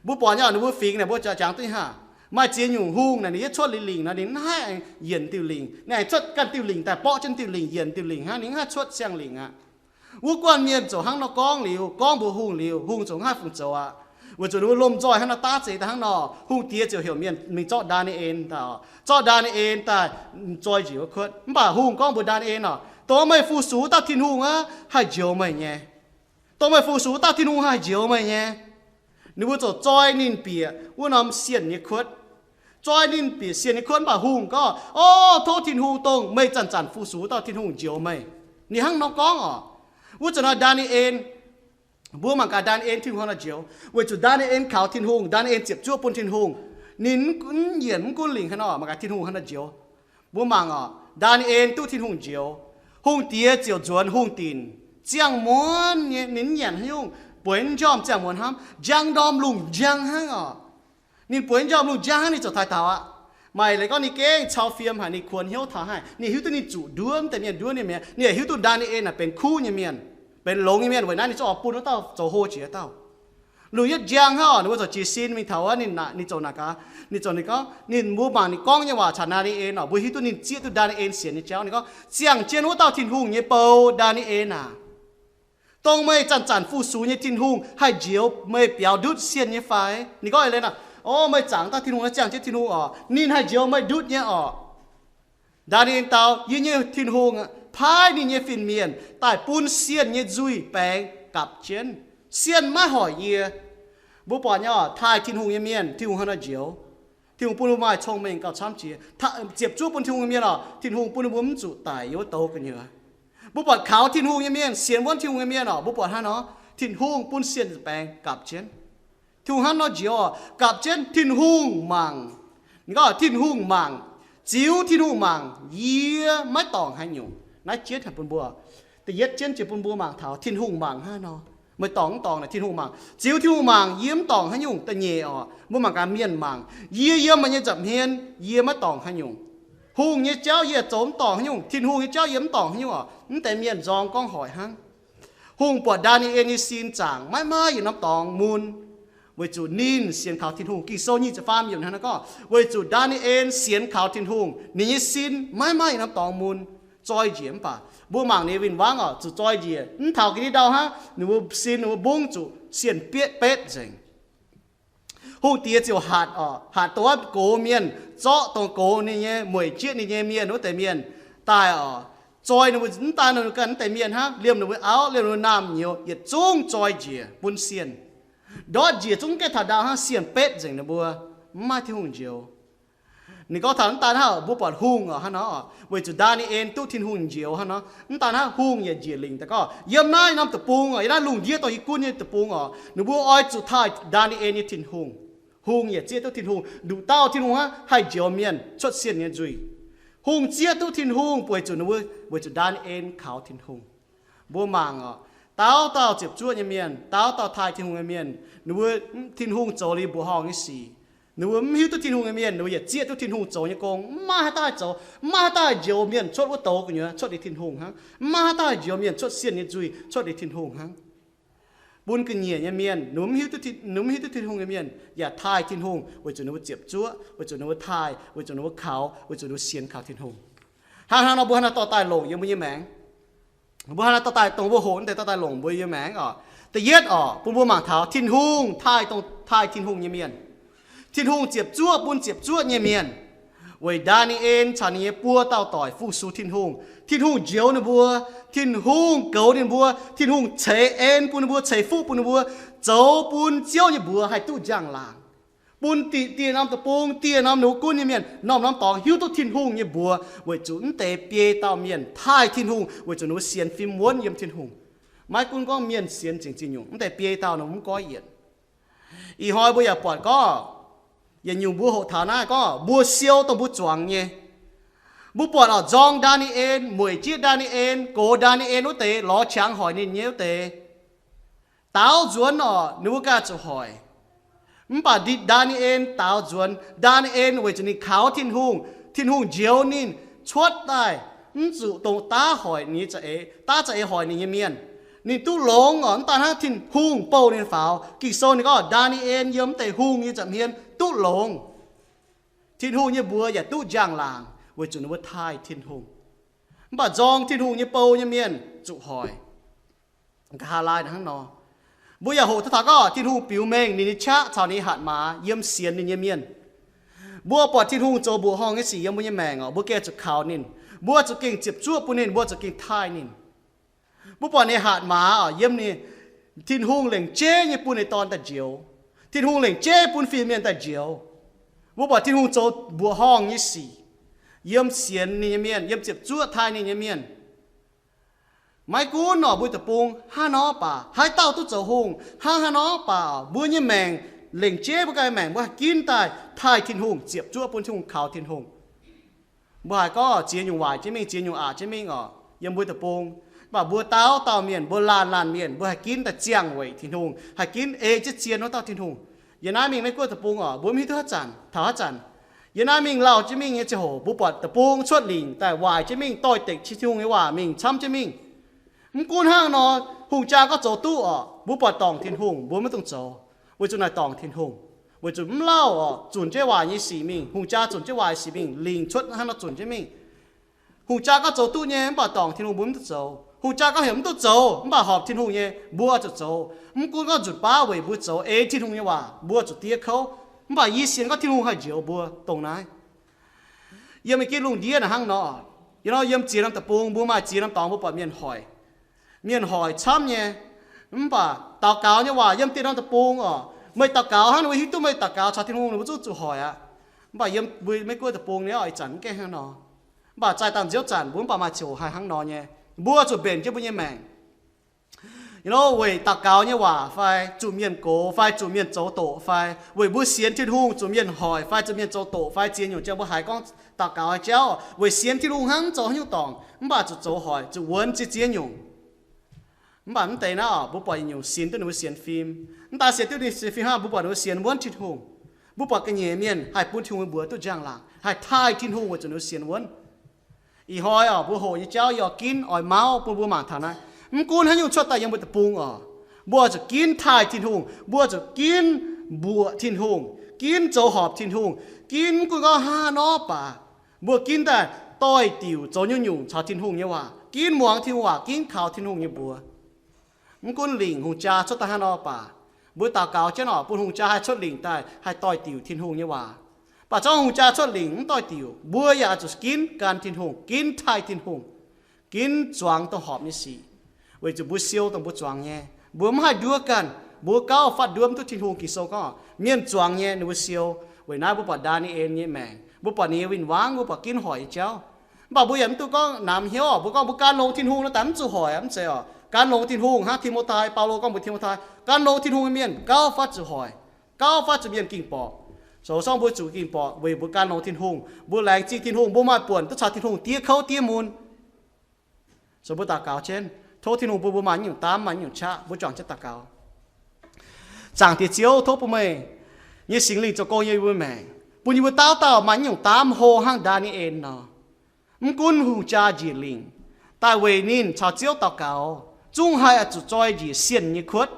Mbuo buatc nyei orqc, ninh mbuo fingx naaic mbuo jangx duqv haac, maaih ziex nyungc hungh naaic ninh yietv cuotv liuz lingc nor ninh mv haih yienc diuh lingc, ninh aengx cuotv ganh diuh lingc daaih borqv jienv diuh lingc, yienc diuh lingc hnangv, ninh mv haih cuotv siang-lingc aqv. Wuov guanh mienh ziouc hnangv nor gorngv liuz, gorngv mbuox hungh liuz, hungh ziouc mv haih fungc zoux aqv. Weic zuqc ninh mbuo lomh nzoih hnangv nor daav za'eix daaih hnangv nor, hungh diex ziouc heuc mienh mingh zorqv Ndaa^ni^en daaih, zorqv Ndaa^ni^en daaih zoi njiec wuov kuotv. Mv baac hungh gorngv mbuox Ndaa^ni^en orqc, dongh meih fu-sux wuov dauh Tin-Hungh aqv haih njoux meih nyei. Dongh meih fu-sux wuov dauh Tin-Hungh haih njoux meih nyei. Ninh mbuo ziouc zoi ninh bieqc wuov norm sienh nyei kuotv. Zoi ninh bieqc sienh nyei kuotv, mv baac hungh gorngv, O, tov Tin-Hungh, dongh meih zanc-zanc fu-sux wuov dauh Tin-Hungh njoux meih. Ninh hnangv nor gorngv orqc. Wuov zanc nor Ndaa^ni^en, mbuo mangc gaax Ndaa^ni^en Tin-Hungh hnangv nor njoux. Weic zuqc Ndaa^ni^en kaux Tin-Hungh, Ndaa^ni^en ziepc zuoqv bun Tin-Hungh. Ninh mv yienc mv gunv lingc hnangv nor, mangc gaax Tin-Hungh hnangv nor njoux. Mbuo mangc orqc, Ndaa^ni^en duqv Tin-Hungh njoux. Hungh diex ziouc nzuonx hungh dinc. Ziangh muonz nyei ninh mv nyanc haaix nyungc, bueix mv njormh ziangh muonz hnamv, njang ndorm lungh njang hnangv orqc. Ninh bueix njormh lungh njang hnangv, ninh ziouc taux taux aqv. Maaih leiz gorngv ninh gengh cau fiem haic, ninh kuonx hnyouv taux haic, ninh hiuv duqv ninh zuqc nduov mv deix mienh nduov ninh mi'aqv. Ninh yaac hiuv duqv Ndaa^ni^en naaic benx kuv nyei mienh, benx longx nyei mienh, weic naaiv ninh zungv oix bun wuov dauh zoux hlo jiex dauh. Lungh yietv njang hnangv orqc, ninh mbuo ziouc jiez sin mingh taux wuov ninh naaic, ninh ziouc naaic gaax, ninh ziouc ninh gorngv, ninh mbuo mangc ninh gorngv nyei waac caux Ndaa^ni^en orqc, mbuo hiuv duqv ninh zieqv duqv Ndaa^ni^en sienx nyei jauv. Ninh gorngv, Ziangh jienv wuov dauh Tin-Hungh nyei bou, Ndaa^ni^en aac, dongh meih zanc-zanc fu-sux nyei Tin-Hungh haih njoux meih biaux ndutv sienh nyei fai? Ninh gorngv eix leiz naaic, O, meih zaangc dauh Tin-Hungh, ziangh jienv Tin-Hungh orqc, ninh haih njoux meih ndutv nyei orqc. Ndaa^ni^en dau, Yie nyei Tin-Hungh paaiv ninh nyei fin-mienh daaih bun sienh nyei nzuih baengx gapv jienv. Sienh maiv hoic yie. Mbuo buatc nyei orqc, taaih Tin-Hungh nyei mienh, Tin-Hungh hnangv nor njoux. Tin-Hungh bun mbuo maaih cong-mengh gauh camv jiex. Ziepc zuoqv bun Tin-Hungh nyei mienh orqc, Tin-Hungh bun mbuo mv zuqc daic yiem wuov douz gu'nyuoz. Mbuo buatc kaux Tin-Hungh nyei mienh, sienx wuonv Tin-Hungh nyei mienh orqc, mbuo buatc hnangv nor, Tin-Hungh bun sienh baengx gapv jienv. Tin-Hungh hnangv nor njoux orqc, gapv jienv Tin-Hungh mangc. Ninh gorngv Tin-Hungh mangc, ziux Tin-Hungh mangc, yie maiv dorngc haaix nyungc. Naaiv jienv haic bun mbuo. Da'yietv jienv jiex bun mbuo mangc taux Tin-Hungh mangc hnangv nor. Meih dorngc mv dorngc naaic Tin-Hungh mangc. Ziux Tin-Hungh mangc, yie mv dorngc haaix nyungc. Da'nyeic orqc, mbuo mangc gaax mienh mangc, yie yiem meih nyei nza'hmien, yie maiv dorngc haaix nyungc. Hungh nyei jauv yie zoux mv dorngc haaix nyungc, Tin-Hungh nyei jauv yie mv dorngc haaix nyungc orqc. Mv deix mienh nzorng gorngv hoic hnangv. Hungh buatc Ndaa^ni^en nyei sin zaangc maiv maaih yietc norm dorngx mun. Weic zuqc ninh sienx kaux Tin-Hungh. Ging-Sou nyic ziepc faam yiemc hnangv naaiv gorngv, weic zuqc Ndaa^ni^en sienx kaux Tin-Hungh, ninh nyei sin maiv maaih norm dorngx mun, zoi njiec. Mv baac mbuo mangc ninh win-wangv oc, zuqc zoi njiec. Mv taux ga'ndiev ndau hnangv, ninh mbuo sin, ninh mbuo mbungv zuqc sienh betv betv nzengc. Hungh diex ziouc hatc oc, hatc dongh wuov gox mienh, zorqv dongh gox ninh nyei, mueic jieqv ninh nyei mienh wuov deix mienh daaih oc, zoi ninh mbuo, mv daan ninh mbuo ganh wuov deix mienh hnangv, liemh ninh mbuo auv, liemh ninh mbuo naamh nyouz, yietc zungv zoi njiec bun sienh. Ndortv njiec zungv gaengh taux ndau hnangv, sienh betv nzengc ninh mbuo, mv maaih Tin-Hungh njoux. Ninh gorngv taux mv daan hnangv, mbuo buatc hungh oc, hnangv nor oc, weic zuqc Ndaa^ni^en duqv Tin-Hungh njoux hnangv nor. Mv daan hnangv, hungh yaac njiec lingc daaih gorngv, yiem naaiv norm deic-bung oc, yiem naaiv lungh ndiev dongh yie gunv nyei deic-bung oc, ninh mbuo oix zuqc taaih Ndaa^ni^en nyei Tin-Hungh. Hungh yaac zieqv duqv Tin-Hungh. Nduqc dauh Tin-Hungh hnangv haih njoux mienh cuotv sienh nyei nzuih. Hungh zieqv duqv Tin-Hungh weic zuqc ninh mbuo, weic zuqc Ndaa^ni^en kaux Tin-Hungh. Mbuo mangc oc, dauh dauh ziepc zuoqv nyei mienh, dauh dauh taaih Tin-Hungh nyei mienh, ninh mbuo, Tin-Hungh zoux liuz mbuoqc horngh nyei sic. Ninh mbuo mv hiuv duqv Tin-Hungh nyei mienh, ninh mbuo yaac zieqv duqv Tin-Hungh zoux nyei gong. Mv maaih haaix dauh zoux, mv maaih haaix dauh njoux mienh cuotv wuov douz gu'nyuoz, cuotv liuz Tin-Hungh hnangv. Mv maaih haaix dauh njoux mienh cuotv sienh nyei nzuih, cuotv liuz Tin-Hungh hnangv. Bun ga'nyiec nyei mienh, ninh mbuo mv hiuv duqv Tin-Hungh nyei mienh yaac taaih Tin-Hungh weic zuqc ninh mbuo ziepc zuoqv, weic zuqc ninh mbuo taaih, weic zuqc ninh mbuo kaux, weic zuqc ninh mbuo sienx kaux Tin-Hungh. Hnangv haaix nor mbuo hnangv naaiv dorh daaih longc yiem mbuo nyei maengc? Mbuo hnangv naaiv dorh daaih, dongh mbuo hoqc naaiv deix dorh daaih longc mbuo nyei maengc oc. Da'yietv oc, bun mbuo mangc taux Tin-Hungh taaih, dongh taaih Tin-Hungh nyei mienh. Tin-Hungh ziepc zuoqv bun ziepc zuoqv nyei mienh. Weic Ndaa^ni^en caux ninh nyei buo dauh doic fu-sux Tin-Hungh. Tin-Hungh njoux ninh mbuo. Tin-Hungh goux ninh mbuo. Tin-Hungh ceix en bun ninh mbuo, ceix fuqv bun ninh mbuo, zoux bun Ziouv nyei mbuox haih duqv njang-laangc. Bun dieh, dieh norm deic-bung, dieh norm ninh mbuo gunv nyei mienh, norm-norm dorngx hiuv duqv Tin-Hungh nyei mbuox, weic zuqc mv deix biei dauh mienh taaih Tin-Hungh weic zuqc ninh mbuo sienx fim wuonv yiem Tin-Hungh. Maiv gunv gorngv mienh sienx zingc ziex nyungc, mv deix biei dauh ninh mbuo mv goiv yienc. Ih hnoi mbuo yaac buatc gorngv, yietc nyungc mbuo hoqc taux naaiv gorngv mbuo siou dongh mbuo zuangx nyei. Mbuo buatc oc, nzorng Ndaa^ni^en, mueic jieqv Ndaa^ni^en, gox Ndaa^ni^en wuov deix, lorz qangx hoic ninh nyei wuov deix, daaux nzuonx oc, ninh mbuo ganh zuqc hoic. Mv baac Ndaa^ni^en daaux nzuonx. Ndaa^ni^en weic zuqc ninh kaux Tin-Hungh, Tin-Hungh njoux ninh cuotv daaih, mv zuqc dongh daav hoic ninh nyei za'eix, daav za'eix hoic ninh nyei mienh. Ninh duqv longx oc. Mv daan hnangv, Tin-Hungh bouh ninh faaux. Ging-Sou ninh gorngv Ndaa^ni^en yiem mv deix hungh nyei nza'hmien duqv longx. Tin-Hungh nyei mbuox yaac duqv njang-laangc weic zuqc ninh mbuo taaih Tin-Hungh. Mv baac nzorng Tin-Hungh nyei bou nyei mienh zuqc hoic. Nqa'haav laai hnangv nor, mbuo yaac hoqc taux gorngv Tin-Hungh biux mengh ninh nyei qaqv caux ninh nyei hatc maaz yiem sienx ninh nyei mienh. Mbuo buatc Tin-Hungh zoux mbuoqc horngh nyei sic yiem mbuo nyei maengc oc, mbuo gengh zuqc kaux ninh. Mbuo zuqc gengh ziepc zuoqv bun ninh, mbuo zuqc gengh taaih ninh. Mbuo buatc ninh nyei hatc maaz oc, yiem ninh, Tin-Hungh lengc jeiv nyei bun ninh nyei Dorn daaih njoux. Tin-Hungh lengc jeiv bun fin-mienh daaih njoux. Mbuo buatc Tin-Hungh zoux mbuoqc horngh nyei sic yiem sienx ninh nyei mienh, yiem ziepc zuoqv taaih ninh nyei mienh. Maiv gunv nor mbuo deic-bung hnangv nor baac, haaix dauh duqv zoux hungh hnangv haaix nor baac, mbuo nyei maengc, lengc jeiv mbuo ganh maengc, mbuo haih ginv daaih taaih Tin-Hungh, ziepc zuoqv bun Tin-Hungh, kaux Tin-Hungh. Mbuo haiz gorngv ziex nyungc waaic jienv mingh, ziex nyungc aqc jienv mingh oc, yiem mbuo deic-bung. Mv baac mbuo dauh dauh mienh, mbuo laanh laanh mienh, mbuo haih ginv daaih ziangh weic Tin-Hungh, haih ginv ei jienv zien wuov dauh Tin-Hungh. Yiem naaiv mingh Meiv-Guoqv deic-bung oc, mbuo mv hiuv duqv haaix zanc, taux haaix zanc. Yiem naaiv mingh lauh jienv mingh nyei ziangh hoc, mbuo buatc deic-bung cuotv lingc daaih waaic jienv mingh, doix-dekc Tin-Hungh nyei waac mingh camv jienv mingh. Mv gunv hnangv nor, hungh jaa gorngv zoux duqv oc, mbuo buatc dorngc Tin-Hungh, mbuo maiv dungx zoux, weic zuqc naaic dorngc Tin-Hungh. Weic zuqc mv lauh oc, zunc jienv waaic nyei sic mingh, hungh jaa zunc jienv waaic sic mingh, lingc cuotv hnangv nor zunc jienv mingh. Hungh jaa gorngv zoux duqv nyei, mv baac dorngc Tin-Hungh, mbuo mv duqv zoux. Hungh jaa gorngv heuc mv duqv zoux, mv baac horpc Tin-Hungh nyei, mbuo zuqc zoux. Mv gunv gorngv nzunc baav weic mbuo zoux ei Tin-Hungh nyei waac, mbuo zuqc diev kouv. Mv baac yie sienx gorngv Tin-Hungh haih njoux mbuo dongh naaiv. Yiem ginv lungh ndiev naaic hnangv nor, yie nor yiem ziex norm deic-bung, mbuo maaih ziex norm dorngx mbuo buatc mienh hoic. Mienh hoic camv nyei. Mv baac daux gaux nyei waac yiem dieh norm deic-bung oc, meih daux gaux hnangv, ninh mbuo hiuv duqv meih daux gaux caux Tin-Hungh, ninh mbuo zungv zuqc hoic aqv. Mv baac yiem mbuo Meiv-Guoqv deic-bung nyei oc, ih zanc mv gaengh hnangv nor. Mv baac zaih dangh nziouv zanc mbuo mv baac maaih ziouc haih hnangv nor nyei. Mbuo zuqc mbenc jienv mbuo nyei maengc. You know, weic daux gaux nyei waac fai zuqc mienh gox fai zuqc mienh zoux doqc fai weic mbuo sienx Tin-Hungh zuqc mienh hoic fai zuqc mienh zoux doqc fai ziex nyungc, jang mbuo haiz gorngv daux gaux nyei jauv weic sienx Tin-Hungh hnangv mv zoux haaix nyungc dorngc, mv baac zuqc zoux hoic, zuqc wuonx ziex ziex nyungc. Mv baac mv deix naaiv oc, mbuo buatc yietc nyungc sienx duqv ninh mbuo sienx fim. Mv daan sienx duqv ninh sienx fim hnangv, mbuo buatc ninh mbuo sienx wuonv Tin-Hungh. Mbuo buatc ga'nyiec mienh haih bun Tin-Hungh mbuox duqv njang-laangc, haih taaih Tin-Hungh weic zuqc ninh mbuo sienx wuonv. Ih hnoi oc, mbuo hoqc nyei jauv yie oix ginv oix mauv bun mbuo mangc taux naaiv. Mv gunv haaix nyungc cuotv daaih yiem mbuo deic-bung oc, mbuo zuqc ginv taaih Tin-Hungh, mbuo zuqc ginv mbuoqc Tin-Hungh, ginv zoux horpc Tin-Hungh, ginv mv gunv gorngv hnangv haaix nor baac, mbuo ginv daaih doix-diuc zoux nyungc-nyungc caux Tin-Hungh nyei waac, ginv muangx Tin-Hungh waac, ginv kaux Tin-Hungh nyei mbuox. Mv gunv lingc hungh jaa cuotv daaih hnangv haaix nor baac, mbuo daux gaux jienv oc, bun hungh jaa haih cuotv lingc daaih haih doix-diuc Tin-Hungh nyei waac. Mv baac zorqv hungh jaa cuotv lingc mv doix-diuc, mbuo yaac oix zuqc ginv gan Tin-Hungh, ginv taaih Tin-Hungh, ginv zuangx dongh horpc nyei sic, weic zuqc mbuo siou dongh mbuo zuangx nyei. Mbuo mv haih nduov ganh, mbuo gauh fatv nduov mv duqv. Tin-Hungh Ging-Sou gorngv mienh zuangx nyei ninh mbuo siou. Weic naaiv mbuo buatc Ndaa^ni^en nyei maengc, mbuo buatc ninh nyei win-wangv, mbuo buatc ginv hoic nyei jauv. Mv baac mbuo yaac mv dungx gorngv namx hnyouv oc, mbuo gorngv mbuo gan longx Tin-Hungh nor daaih mv zuqc hoic, mv zeiz oc. Gan longx Tin-Hungh hnangv Ti^mo^tai, Baulo gorngv mbuox Ti^mo^tai, gan longx Tin-Hungh nyei mienh gauh fatv zuqc hoic, gauh fatv zuqc mienh ging-borqc. Zoux song mbuo zuqc ging-borqc weic mbuo gan longx Tin-Hungh, mbuo laengz zingh Tin-Hungh, mbuo maaih buonc duqv caux Tin-Hungh diev kouv diev mun. Zoux mbuo daux gaux jienv, tov Tin-Hungh bun mbuo maaih nyungc daamv, maaih nyungc qaqv. Mbuo juangc jienv daux gaux. Zaangc Diex Ziouv, tov bun meih nyei Singx Lingh zoux gong yiem yie mbuo maengc, bun yie mbuo dauh dauh maaih nyungc daamv hlo hnangv Ndaa^ni^en nor. Mv gunv hungh jaa njiec lingc, daaih weic ninh caux Ziouv daux gaux, zungv haih oix zuqc zoi njiec sienh nyei kuotv.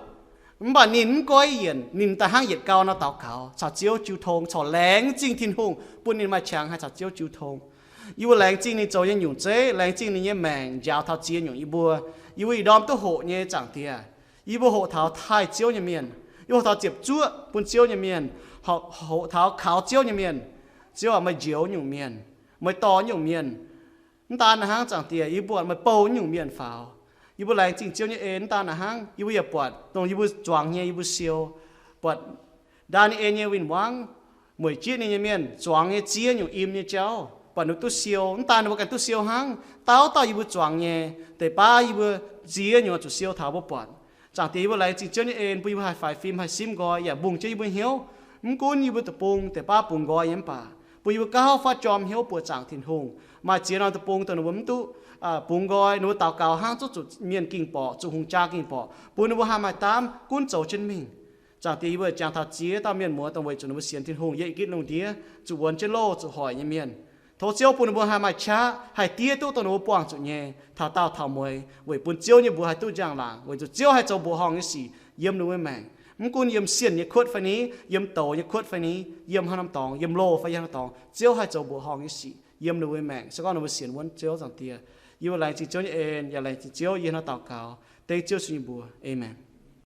Mv baac ninh mv goiv yienc, ninh daaih hnangv yietc gau nor daux gaux, caux Ziouv jiu tong, corc laengz zingh Tin-Hungh bun ninh maaih qangx haih caux Ziouv jiu tong. Yie mbuo laengz zingh ninh zoux nyei nyungc zeiv, laengz zingh ninh nyei maengc njaaux taux ziex nyungc yie mbuo. Yie mbuo ih ndorm duqv hoqc nyei Zaangc Diex, yie mbuo hoqc taux taaih Ziouv nyei mienh, yie mbuo hoqc taux ziepc zuoqv bun Ziouv nyei mienh, hoqc taux kaux Ziouv nyei mienh. Ziouv aac, meih njoux nyungc mienh, meih dorh nyungc mienh. Mv daan naaiv hnangv, Zaangc Diex, yie mbuo buatc meih bouh nyungc mienh faaux. Yie mbuo laengz zingh Ziouv nyei en. Mv daan naaiv hnangv, yie mbuo yaac buatc dongh yie mbuo zuangx nyei, yie mbuo siou, buatc Ndaa^ni^en nyei win-wangv, mueic jieqv ninh nyei mienh zuangx nyei ziex nyungc im nyei jauv, buatc ninh mbuo duqv siou. Mv daan ninh mbuo ganh duqv siou hnangv, dauh dauh yie mbuo zuangx nyei, deix baav yie mbuo ziex nyungc zuqc siou taux mbuo buatc. Zaangc Diex, yie mbuo laengz zingh Ziouv nyei en, bun yie mbuo haih faix fim, haih simv nqoi, yaac mbungh jienv yie mbuo hnyouv. Mv gunv yie mbuo deic-bung deix baav bungx nqoi nyei mv baac, bun yie mbuo gauh fatv jorm hnyouv buoqc zaangc Tin-Hungh. Maaih ziex norm deic-bung dongh ninh mbuo mv duqv bungx nqoi, ninh mbuo daux gaux hnangv zuqc zuqc mienh ging-borqc, zuqc hungh jaa ging-borqc, bun ninh mbuo haih maaih daamv gunv zoux jienv mingh. Zaangc Diex, yie mbuo jangx taux ziex dauh mienh muoz dongh weic zuqc ninh mbuo sienx Tin-Hungh, yietv gitv lungh ndiev zuqc wuonx jienv loh, zuqc hoic nyei mienh. Tov Ziouv bun ninh mbuo haih maaih qaqv, haih diev duqv dongh ninh mbuo buangh zuqc nyei taux daauh taux mueiz, weic bun Ziouv nyei mbuox haih duqv njang-laangc, weic zuqc Ziouv haih zoux mbuoqc horngh nyei sic yiem ninh mbuo maengc. Mv gunv yiem sienh nyei kuotv fai ni, yiem douz nyei kuotv fai ni, yiem haaix norm dorngx, yiem loh fai yiem haaix norm dorngx, Ziouv haih zoux mbuoqc horngh nyei sic yiem ninh mbuo maengc, se gorngv ninh mbuo sienx wuonv Ziouv. Zaangc Diex, yie mbuo laengz zingh Ziouv nyei en, yaac laengz zingh Ziouv yie hnangv daux gaux dengv Ziouv Yesu nyei mbuox. Aamen.